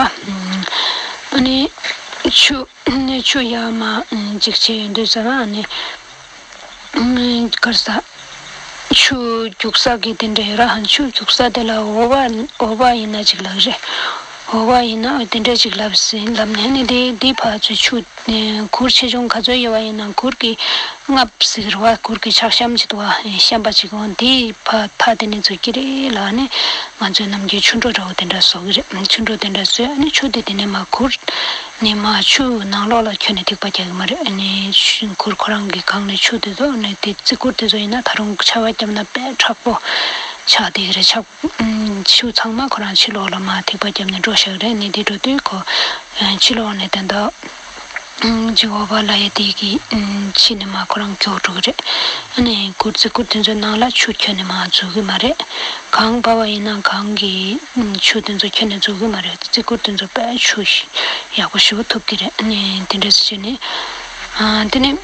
ཨ་ནི་ཆུ་ཆུ་ཡར་མར་འཇིགས་བྱེད་ཡོད་དུས་ཙམ་པ་ཨ་ནི་གར་ས་ ཆུ་རྒྱུག་ས་གི་དེ་འདྲ་ཡོད་ར། ཆུ་རྒྱུག་ས་དེ་ལ་འོ་བ་འོ་བ་ཡིན་ན་ཅིག་ལབ་རེད། འོ་བ་ཡིན་ན་དེ་འདྲ་ཅིག་ལབ་ཟིན་ལབ་ནས་ནི་དེ་དེ་ཕར་ཚུར་ཆུ་ཨེ་གུར་ཆེ་ཆུང་ག་ཚོད་ཡོད་པ་ཡིན་ན་གུར་གྱི་རྔ་ཟེར་བ། གུར་གྱི་ཆག་ཤམ་ཅིག་འདུག་བ། ཤམ་པ་ཅིག་འོང་དེ་ཕར་ཐག་དེ་ནས་འཛུལ་གྱི་རེད་ལབ་ནས། ང་ཚོའི་ནམ་རྒྱུན་ཆུ་འགྲོ་འདྲ་བོ་དེ་འདྲ་བཟོ་གི་རེད། ཆུ་འགྲོ་དེ་འདྲ་བཟོས། ཨ་ནི་ཆུ་དེ་དེ་ནས་མར་གུར་ནས་མར་ཆུ་ནང་ལོགས་ལ་ཁྱོན་ནས་ཐིགས་པ་རྒྱག་གི་མ་རེད། ཨ་ནི་ཆུ་གུར་ཁོ་རང་གི་སྒང་ནས་ཆུ་དེ་ཚོ་ནས་དེ་བརྩི་གུར་དེ་ཚོ་ཡིན་ན་ད་རུང་ཆར་པ་བརྒྱབ་ན་དཔེ་མཁྲེགས་པོ་ཆགས་བསྡད་ཀྱི་རེད། ཆགས། ཆུ་ཚང་མ་ཁོ་རང་ཕྱི་ལོགས་ལ་མར་ཐིགས་པ་བརྒྱབ་ནས་འགྲོ་བཞག་རེད། ནས་དེ་འགྲོ་དུས་ཁོ་ཕྱི་ལོགས་ནས་དེ་འདྲ་ཅིག་འོ་བ་ལབ་ཡ་དེ་གི་ཕྱི་ནས་མར་ཁོ་རང་མགྱོགས་འགྲོ་གི་རེད། ཨ་ནི་གུར་བརྩི་གུར་དེ་ཚོའི་ནང་ལ་ཆུ་ཁྱོན་ནས་མར་འཛུལ་གི་མ་རེད། གངས་བབས་པ་ཡིན་ན་གངས་ཀྱི་ཆུ་དེ་ཚོ་ཁྱོན་ནས་འཛུལ་གི་མ་རེད། བརྩི་གུར་དེ་ཚོ་དཔེ་ཆུ་ཡག་པོ་ཞེ་པོ་ཐུབ་ཀྱི་རེད། ཨ་ནི་དེ་འདྲ་བྱས་ནས་དེ་ནས་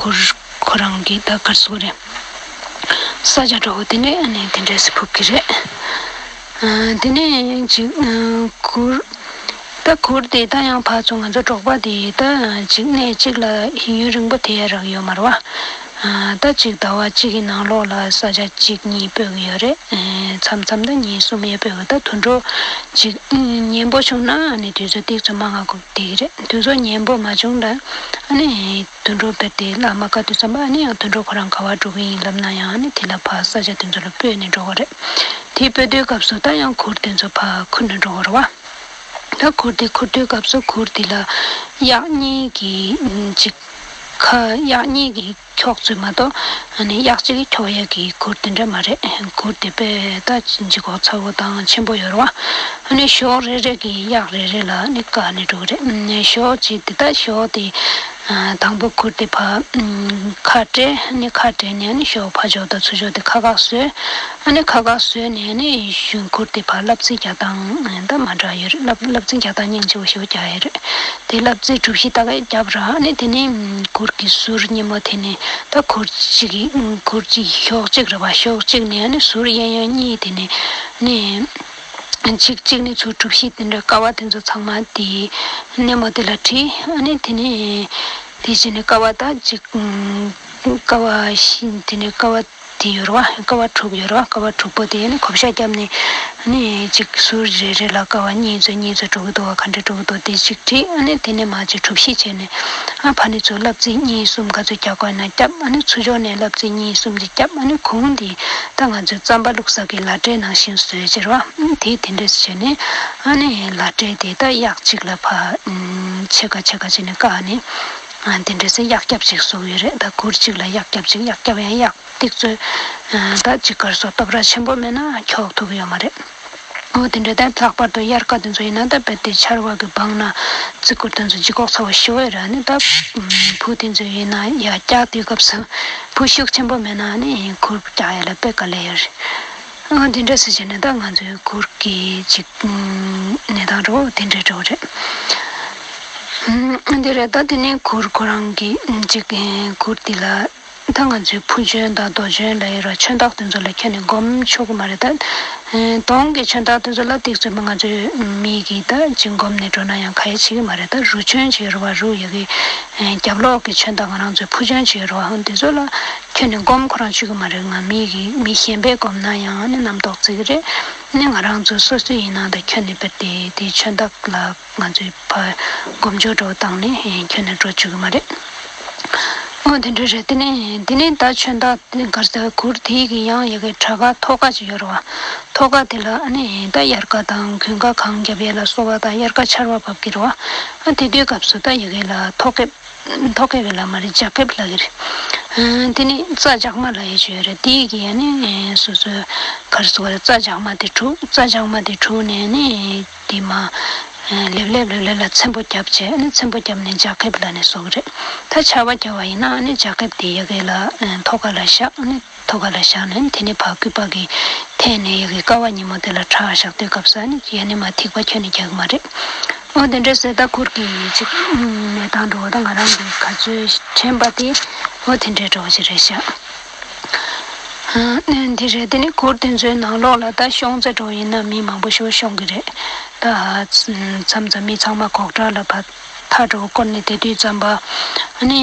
གུར་ཁོ་རང་གི་ད་ག་རེ་ཟེར་དགོས་རེད། ས་ཆ་འདྲ་བོ་དེ་ནས་ཨ་ནི་དེ་འདྲས་སེ་ཕུབ་ཀྱི་རེད། ཨ་དེ་ནས་ཅིག་ཨ་གུར། ད་གུར་དེ་ད་ཡང་ཕར་ཚུར་ང་ཚོ་འབྲོག་པ་དེ་ད་ཅིག་གནས་གཅིག་ལ་ཡུན་རིང་པོ་དེ་ཡ་རག་ཡོད་མ་རེད་བ། ཨ་ད་ཅིག་ཟླ་བ་གཅིག་གི་ནང་ལོགས་ལ་ས་ཆ་གཅིག་གཉིས་སྤོ་གི་ཡོད་རེད། ཨ་མཚམས་མཚམས་ད་གཉིས་གསུམ་ཡ་སྤོ་གི། ད་དུད་འགྲོ་ཅིག་ཨ་ཉེན་པོ་བྱུང་ན་ཨ་ནི་དུས་ཚོད་ཏིག་ཙམ་མ་ང་གུར་བསྡད་ཀྱི་རེད། དུས་ཚོད་ཉེན་པོ་མ་བྱུང་ན་ཨ་ནི། དུད་འགྲོ་དཔེར་དེ་བླ་མ་བཀའ་དུས་ཙམ་པ་ཨ་ནི་ཡང་དུད་འགྲོ་ཁོ་རང་ག་བ་འགྲོ་གི་ཡིན་ལབ་ན་ཡང་ཨ་ནི་དེ་ལ་ཕར་ས་ཆ་དེ་ཚོ་ལ་སྤོས་ནས་འགྲོ་གི་རེད། དེ་སྤོ་དུས་སྐབས་སུ་ད་ཡང་གུར་དེ་ཚོ་ཕར་ཁུར་ནས་འགྲོ་གི་རེད་བ། ད་གུར་དེ་ཁུར་དུས་སྐབས་སུ་གུར་དེ་ལ་གཡག་གཉིས་ཀྱི་ཅིག་ཁ་གཡག་གཉིས་ཀྱི་འཁྱོག་ཚོད་མ་གཏོགས་ཨ་ནི་གཡག་གཅིག་གི་འཁྱོག་ཡས་ཀྱི་གུར་དེ་འདྲ་མ་རེད། གུར་དེ་དཔེ་ད་ལྗིད་ཁོག་ཚ་བོ་དང་ཆེན་པོ་ཡོད་རེད་བ། ཨ་ནི་གཞོགས་རེ་རེ་གི་གཡག་རེ་རེ་ལ་ཨ་ནི་བཀག་ནས་འགྲོ་གི་རེད། གཞོགས་གཅིག་དེ་ད་གཞོགས་དེ་དང་པོ་གུར་དེ་ཕར་ཁ་བྲལ། ཨ་ནི་ཁ་བྲལ་ནས་ཨ་ནི་གཞོགས་ཕར་ཕྱོགས་དང་ཚུར་ཕྱོགས་དེ་ཁ་བཀག་བཟོས། ཨ་ནི་ཁ་བཀག་བཟོས་ནས་ཨ་ནི་གཞུག་གུར་དེ་ཕར་ལབ་རྩེ་རྒྱག་སྟངས་ད་མ་འདྲ་ཡོད་རེད། ལབ་ལབ་རྩེ་རྒྱག་སྟངས་སྙིང་རྗེ་པོ་ཞེ་པོ་རྒྱག་ཡོད་རེད། དེ་ལབ་རྩེ་གྲུ་བཞི་ད་ག་རྒྱབ་ར། ཨ་ནི་དེ་ནས་གུར་གྱི་ཟུར་སྔོན་མ་དེ་ནས་ད་གུར་གཅིག་གི་གུར་གཅིག་གཞོགས་གཅིག་རེད་བ། གཞོགས་གཅིག་ནས་ཨ་ནི་ཟུར་གཡས་གཡོན་གཉིས་དེ་ནས་ནས་གཅིག་གཅིག་ནས་ཚུར་གྲུ་བཞི་དེ་འདྲ་ཀ་བ་དེ་ཚོ་ཚང་མ་དེ་སྔོན་མ་དེ་ལ་བྲིས། ཨ་ནི་དེ་ནས་དེ་བྱས་ནས་ཀ་བ་ད་གཅིག་ཀ་བ་བཞི་དེ་ནས་ཀ་བ། དེ་ཡོད་རེད་བ། ཀ་བ་དྲུག་ཡོད་རེད་བ། ཀ་བ་དྲུག་པོ་དེ་ནི་གོ་བཤའ་བརྒྱབ་ནས་ནི་གཅིག་ཟུར་རེ་རེ་ལ་ཀ་བ་གཉིས་ཚོ་གཉིས་ཚོ་འགྲོ་གི་འདུག་བ། ག་འདྲ་འགྲོ་གི་འདུག་དེ་གཅིག་བྲིས། ཨ་ནི་དེ་ནས་མར་གཅིག་གྲུ་བཞི་བྱས་ནས་ཨ་ཕར་ནས་ཚུར་ལབ་རྩེ་གཉིས་གསུམ་ག་ཚོད་རྒྱག་དགོས་ན་རྒྱབ། ཨ་ནི་ཚུར་ཕྱོགས་ནས་ལབ་རྩེ་གཉིས་གསུམ་ཅིག་རྒྱབ། ཨ་ནི་གུར་དེ་ད་ང་ཚོའི་རྩམ་པ་བླུགས་ས་གི་ལ་སྒྲའི་ནང་བཞིན་བཟོས་བྱས་རེད་བ། ཨ་དེ་དེ་འདྲས་བྱས་ནས་ཨ་ནི་ལ་སྒྲ་དེ་ད་གཡག་གཅིག་ལ་ཕར་ཕྱེད་ཀ་ཕྱེད་ཀ་བྱས་ནས་བཀག་ནས་དེ་འདྲས་སེ་གཡག་རྒྱབ་ཅིག་བཟོ་གི་ཡོད་རེད། ད་གུར་གཅིག་ལ་གཡག་རྒྱབ་ཅིག་གཡག་རྒྱབ་ཡང་གཡག་ཏིག་ཙོ། ད་ཅིག་གར་སོ་སྟོབས་ར་ཆེན་པོ་མེད་ན་འཁྱོག་ཐུབ་ཀྱི་ཡོད་མ་རེད། འོ་དེ་འདྲ། ད་ལྷག་པར་དུ་དབྱར་ཁ་དེ་ཚོ་ཡིན་ན་ད་རྦད་དེ་ཆར་བ་གི་སྦངས་ན་བརྩི་གུར་དེ་ཚོ་ལྗིད་ཁོག་ཚ་བོ་ཞེ་པོ་ཡོད་རེད། ཨ་ནི་ད་བུ་དེ་ཚོ་ཡིན་ན་ཡར་བཀྱག་དུས་སྐབས་སུ་བུ་ཤུགས་ཆེན་པོ་མེད་ན་ཨ་ནི་གུར་བཀྱག་ཡ་ལ་དཔེ་དཀའ་ལས་ཡོད་རེད། འོ་དེ་འདྲ་སེ་བྱས་ནས་ད་ང་ཚོའི་གུར་གྱི་ཅིག་གནས་སྟངས་འདྲ་བོ་དེ་འདྲ་འདྲ་བོ་རེད། འདི་རེད། ད་དེ་ནས་གུར་ཁོ་རང་གི་ཅིག་གུར་དེ་ལ། ད་ང་ཚོའི་ཕུར་ལྗོན་དང་རྡོ་ལྗོན་ལབ་ཡོད་ར། ཆོན་ཐག་དེ་ཚོ་ལ་ཁྱོན་ནས་སྒོམ་ཆོག་གི་མ་རེད། ད་དོང་གི་ཆོན་ཐག་དེ་ཚོ་ལ་ཏིག་ཙམ་ང་ཚོའི་མི་གིས་ད་ཅིག་སྒོམ་ནས་འགྲོ་ན་ཡང་ག་ཡེ་བྱེད་ཀྱི་མ་རེད། ད་རུ་ཆོན་ཅིག་ཡོད་ར་བ། རུ་ཡ་གི་རྒྱབ་ལོགས་ཀྱི་ཆོན་ཐག་ང་རང་ཚོའི་ཕུར་ལྗོན་ཅིག་ཡོད་ར་བ། དེ་ཚོ་ལ་ཁྱོན་ནས་སྒོམ་ཁོ་རང་ཆོག་གི་མ་རེད། ང་མི་གིས་མི་གཞན་པས་སྒོམ་ན་ཡང་ནི་རྣམ་རྟོག་བརྩི་གི་རེད། ནི་ང་རང་ཚོ་སོ་སོ་ཡིན་ན་ད་ཁྱོན་ནས་དཔེར་དེ་དེའི་ཆོན་ཐག་ལ། ང་ཚོའི་ཕ་སྒོམ་ཆོག་འགྲོ་བཏང་ནས་ཁྱོན་ནས་འགྲོ་བཅུག་གི་མ་རེད། འོ་དེ་འདྲ་རེད། དེ་ནས་དེ་ནས་ད་ཆོན་ཐག་གར་ས་གུར་དེའི་གི་ཡང་ཡ་གི་བྲག་ཁ་ཐོག་ཁ་ཅིག་ཡོད་རེད་བ། ཐོག་ཁ་དེ་ལ་ཨ་ནི་ད་དབྱར་ཁ་དང་དགུན་ཁ་གངས་རྒྱབ་ཡས་ལ་སོགས་པ་དང་དབྱར་ཁ་ཆར་བ་བབས་ཀྱི་རེད་བ། ཨ་དེ་དུས་སྐབས་སུ་ད་ཡ་གི་ལ་ཐོག་ཁེབས། ཐོག་ཁེབས་ལ་མ་རེད། འཇག་ཁེབས་ལ་གི་རེད། དེ་ནས་རྩྭ་འཇག་མ་ལ་ཡ་ཅིག་ཡོད་རེད། དེའི་གི་ཡ་ནི་སོ་སོའི་གར་ས་གུར་རྩྭ་འཇག་མ་དེ་བྲུག་རྩྭ་འཇག་མ་དེ་བྲུག་ནས་ནི། དེ་མ། ལེབ་ལེབ་ལེབ་ལེབ་ལ་ཚེམ་པོ་བརྒྱབ་བྱས་ནི་ཚེམ་པོ་བརྒྱབ་ནས་འཇག་ཁེབས་ལ་ནི་བཟོ་གི་རེད། ད་ཆར་པ་བརྒྱབ་པ་ཡིན་ན་ནི་འཇག་ཁེབས་དེ་ཡ་གི་ལ་ཐོག་ཁ་ལ་བཞག་ནི་ཐོག་ཁ་ལ་བཞག་ནས་དེ་ནི་ཕར་སྐུད་པ་གིས་འཐེན་ནས་ཡ་གི་ཀ་བ་ཉིན་མོ་དེ་ལ་བྲག་བཞག་དུས་སྐབས་ས་ནི་ཡ་ནི་མ་ཐིགས་པ་ཁྱོན་ནས་རྒྱག་གི་མ་རེད། འོ་དེ་འདྲ་ཟེར། ད་གུར་གྱི་ཅིག་གནས་སྟངས་འགྲོ་བ་ད་ང་རང་གིས་ག་ཚོད་དྲན་པ་དེ་འོ་དེ་འདྲའི་འགྲོ་བ་ཅིག་རེད་ཤག་ཨ་འདི་རེད། དེ་ནི་གུར་དེ་ཚོའི་ནང་ལོགས་ལ་ད་ཤོང་ཚད་འགྲོ་ཡིན་ན་མི་མང་པོ་ཞིག་ཤོང་གི་རེད། ད་མཚམས་མཚམས་མི་ཚང་མ་གོག་ཁྲ་ལ་ཕར་ ཐག་འགྲོ་བ་བསྐོར་ནས་བསྡད་དུས་ཙམ་པ། ཨ་ནི་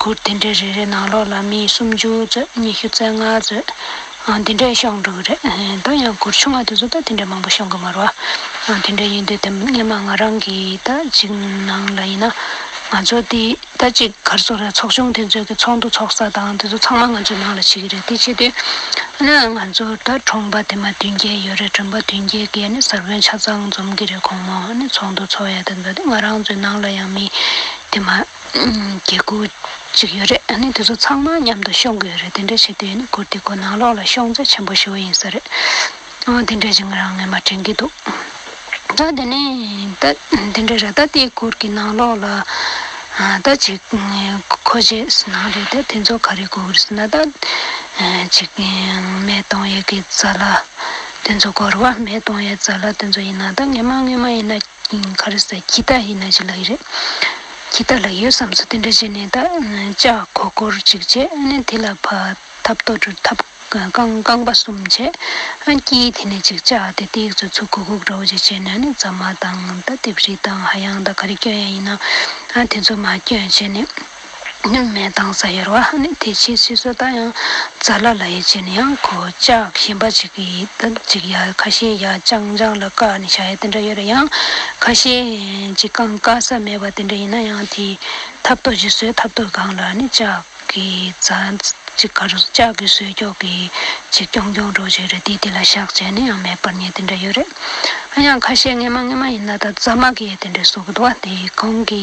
གུར་དེ་འདྲའི་རེ་རེ་ནང་ལོགས་ལ་མི་སུམ་ཅུ་ཙམ་ཉི་ཤུ་རྩ་ལྔ་ཙམ་འདི་འདྲས་ཤོང་འགྲོ་གི་རེད། ད་ཡང་གུར་ཆུང་བ་དེ་ཚོ་ད་དེ་འདྲས་མང་པོ་ཤོང་གི་མ་རེད་བ། དེ་འདྲས་ཡིན་དུས་དེ་སྔོན་མ་ང་རང་གི་ད་ཅིག་ནང་ལ་ཡིན་ན། ང་ཚོ་དེ་ད་ཅིག་ག་རེ་ཟེར་དགོས་རེད། ཚོགས་ཆུང་དེ་ཚོའི་གི་ཚོགས་འདུ་ཚོགས་ས་དང་དེ་ཚོ་ཚང་མ་ང་ཚོའི་ནང་ལ་བྱེད་ཀྱི་རེད། དེ་བྱེད་དུས་ཨ་ནི་ང་ཚོ་ད་གྲོང་པ་དེ་མ་བདུན་བརྒྱད་ཡོད་རེད། གྲོང་པ་བདུན་བརྒྱད་ཀྱི་ཨ་ནི་གསར་དཔོན་ཆ་ཚང་འཛོམས་ཀྱི་རེད། གོང་མ་ཨ་ནི་ཚོགས་འདུ་ཚོགས་ཡ་དེ་འདྲ་དེ་ང་རང་ཚོའི་ནང་ལ་ཡང་མི་དེ་མ་བརྒྱད་དགུ་ཅིག་ཡོད་རེད། ཨ་ནི་དེ་ཚོ་ཚང་མ་མཉམ་དུ་ཤོང་གི་ཡོད་རེད། དེ་འདྲ་བྱེད་དུས་ཨ་ནི་གུར་དེ་ཁོ་ནང་ལོགས་ལ་ཤོང་ཚད་ཆེན་པོ་ཞེ་པོ་ཡིན་ས་རེད། ཨོ་དེ་འདྲ་ཞིག་ང་རང་ངས་མ་དྲན་གྱི་འདུག་ད་དེ་ནས་ད་དེ་འདྲ་ར། ད་དེའི་གུར་གྱི་ནང་ལོགས་ལ་ཨ་ད་ཅིག་མཁོ་ཆས་ནང་རེད། ད་དེ་ཚོ་ག་རེ་དགོས་ཀྱི་རེད་ཟེར་ན། ད་ཅིག་མེ་གཏོང་ཡས་ཀྱི་ཛ་ལ་དེ་ཚོ་དགོས་རེད་བ། མེ་གཏོང་ཡས་ཛ་ལ་དེ་ཚོ་ཡིན་ན། ད་སྔོན་མ་སྔོན་མ་ཡིན་ན་ག་རེ་ཟེར། གྱི་ཏ་ཡིན་ན་ཅིག་ལབ་ཀྱི་རེད། གྱི་ཏ་ལབ་ཀྱི་ཡོད་བསམ་སོང་། དེ་འདྲ་བྱས་ནས་ད་ལྕགས་གོར་གོར་ཅིག་བྱས། ཨ་ནི་དེ་ལ་ཕར་ཐབ་ཏོ་འདྲ་ཐབ། རྐང་རྐང་པ་གསུམ་བྱས། ཨ་དཀྱིལ་དེ་ནས་ཅིག་ལྕགས་དེ་ཏིག་ཙམ་ཚུར་གུག་གུག་འདྲ་བོ་ཅིག་བྱས་ནས། ཨ་ནི་རྫ་མ་དང་ད་ལྡེབས་རིས་དང་ཧ་ཡང་ད་ག་རེ་སྐྱོན་ཡ་ཡིན་ན། ཨ་དེ་ཚོ་མར་སྐྱོན་བྱས་ནས་ཨ་ནི་མེ་བཏང་ས་ཡོད་རེད་བ། ཨ་ནི་དེ་ཕྱིས་ཕྱིས་སུ་ད་ཡང་ཛ་ལ་ལབ་ཡས་བྱས་ནས། ཡང་ཁོ་ལྕགས་གཞན་པ་ཅིག་གིས་ད་ཅིག་ཡ་ཁ་ཤས་ཡ་རྐྱང་རྐྱང་ལ་བཀག་ནས་བཞག་ཡ་དེ་འདྲ་ཡོད་རེད། ཡང་ཁ་ཤས་ཅིག་རྐང་བཀག་ས་མེད་པ་དེ་འདྲ་ཡིན་ན། ཡང་དེ་ཐབ་ཏོ་ཅིག་བཟོས། ཐབ་ཏོ་སྒང་ལ་ཨ་ནི་ལྕགས་གི་རྫ་ཅིག་ག་རེ་ལྕགས་ཀྱི་བཟོས་ཀྱོག་གི་ཅིག་རྐྱང་རྐྱང་འདྲ་བོ་ཅིག་རེད། དེ་དེ་ལ་བཞག་བྱས་ནས་ཡང་མེ་སྤར་མཁན་དེ་འདྲ་ཡོད་རེད། ཨ་ཡང་ཁ་ཤས་སྔོན་མ་སྔོན་མ་ཡིན་ན་ད་རྫ་མ་གི་དེ་འདྲ་བཟོ་གི་འདུག་བ། དེ་གོང་གི་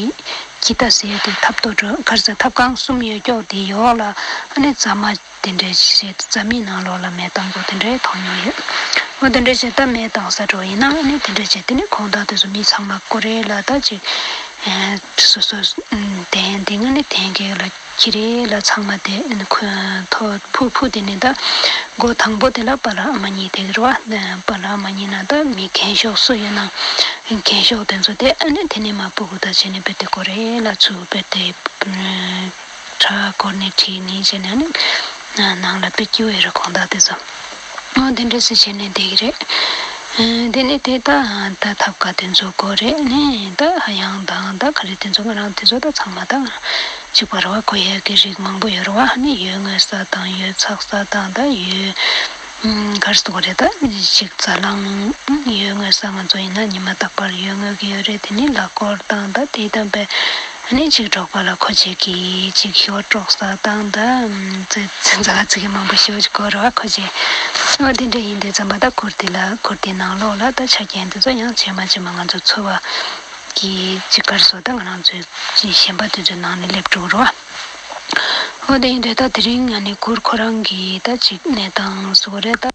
གྱི་ཏ་ཟེར་དེ་ཐབ་ཏོ་འདྲ་ག་རེ་ཟེར། ཐབ་རྐང་གསུམ་ཡོད་ཀྱོག་དེ་ཡོག་ལ་ཨ་ནི་རྫ་མ་དེ་འདྲ་བྱས། རྫ་མའི་ནང་ལོགས་ལ་མེ་བཏང་དགོས་དེ་འདྲའི་མཐོང་མྱོང་ཡོད། འོ་དེ་འདྲ་བྱས་ད་མེ་བཏང་ས་འདྲ་བོ་ཡིན་ན། ཨ་ནི་དེ་འདྲ་བྱས་དེ་ནི་གོང་དག་དེ་ཚོ་མི་ཚང་མ་ཀོ་རེ་ལ་ད་ཅིག་ཨེ་སོ་སོ་ཨམ་གདན་དེ་ང་ནི་གདན་གྱི་ལ་ཁྱི་རེ་ལ་ཚང་མ་དེ་ཁོ་ཐོ་ཕུ་ཕུ་དེ་ནི་ད་སྒོ་དང་པོ་དེ་ལ་པཱ་ལགས་ཨ་མ་གཉིས་དེ་གི་རེད་བ། པཱ་ལགས་ཨ་མ་གཉིས་ན་ད་མི་རྒན་ཤོས་སུ་ཡོད་ན་རྒན་ཤོས་དེ་ཚོ་དེ། ཨ་ནི་དེ་ནས་མར་སྤུ་གུ་དང་བྱས་ནས་དཔེ་དེ་ཀོ་རེ་ལ་ཚུར་དཔེ་དེ་ཁྲ་སྐོར་ནས་ཁྲིད་ནས་བྱས་ནས་ནི་ནང་ལ་དཔེ་སྐྱིད་པོ་ཡོད་རེད། གོང་དག་དེ་ཚོ། ཨོ་དེ་འདྲ་སེ་བྱས་ནས་བསྡད་ཀྱི་རེད། ཨ་དེ་ནས་དེ་ད་ད་ཐབ་ཀ་དེ་ཚོ་དགོས་རེད། ནས་ད་ཧ་ཡང་དང་ད་ག་རེ་དེ་ཚོ་ང་རང་དེ་ཚོ་ད་ཚང་མ་ད་གཅིག་པ་རེད་བ། དགོས་ཡས་ཀྱི་རིགས་མང་པོ་ཡོད་རེད་བ། ནི་ཡོས་བརྔོས་ས་དང་ཡོས་ཚགས་ས་དང་ད་ཡོས་ཨམ་ག་རེ་ཟེར་དགོས་རེད། ད་ཅིག་རྫ་རླངས་ཡོས་བརྔོས་ས་ང་ཚོ་ཡིན་ན་ཉི་མ་རྟག་པར་ཡོས་བརྔོས་ཀྱི་ཡོད་རེད། དེ་ནི་ལག་སྐོར་དང་ད་དེ་དང་པའི་ཨ་ནི་ཅིག་འབྲོག་པ་ལ་མཁོ་ཆས་ཀྱི་ཅིག་ཞོ་དཀྲོག་ས་དང་ད་ཨམ་ཙི་ཙི་ཙི་ག་ཙི་གི་མང་པོ་ཞེ་པོ་ཅིག་དགོས་རེད་བ། མཁོ་ཆས། འོ་དེ་འདྲ་ཡིན་དུས་ཙམ་པ་ད་གུར་དེ་ལ་གུར་དེའི་ནང་ལོགས་ལ་ད་ཆ་རྐྱེན་དེ་ཚོ་ཡང་ཇེ་མང་ཇེ་མང་ང་ཚོ་འཚོ་བ་གི་ཅིག་ག་རེ་ཟེར། ད་ང་རང་ཚོའི་ཅིག་ཞེན་པ་དེ་ཚོའི་ནང་ནས་སླེབས་འགྲོ་གི་རེད་བ། འོ་དེ་ཡིན་དུས་ད་དེ་རིང་ང་ནི་གུར་ཁོ་རང་གི་ད་ཅིག་གནས་སྟངས་བཟོ་གི་རེད། ད་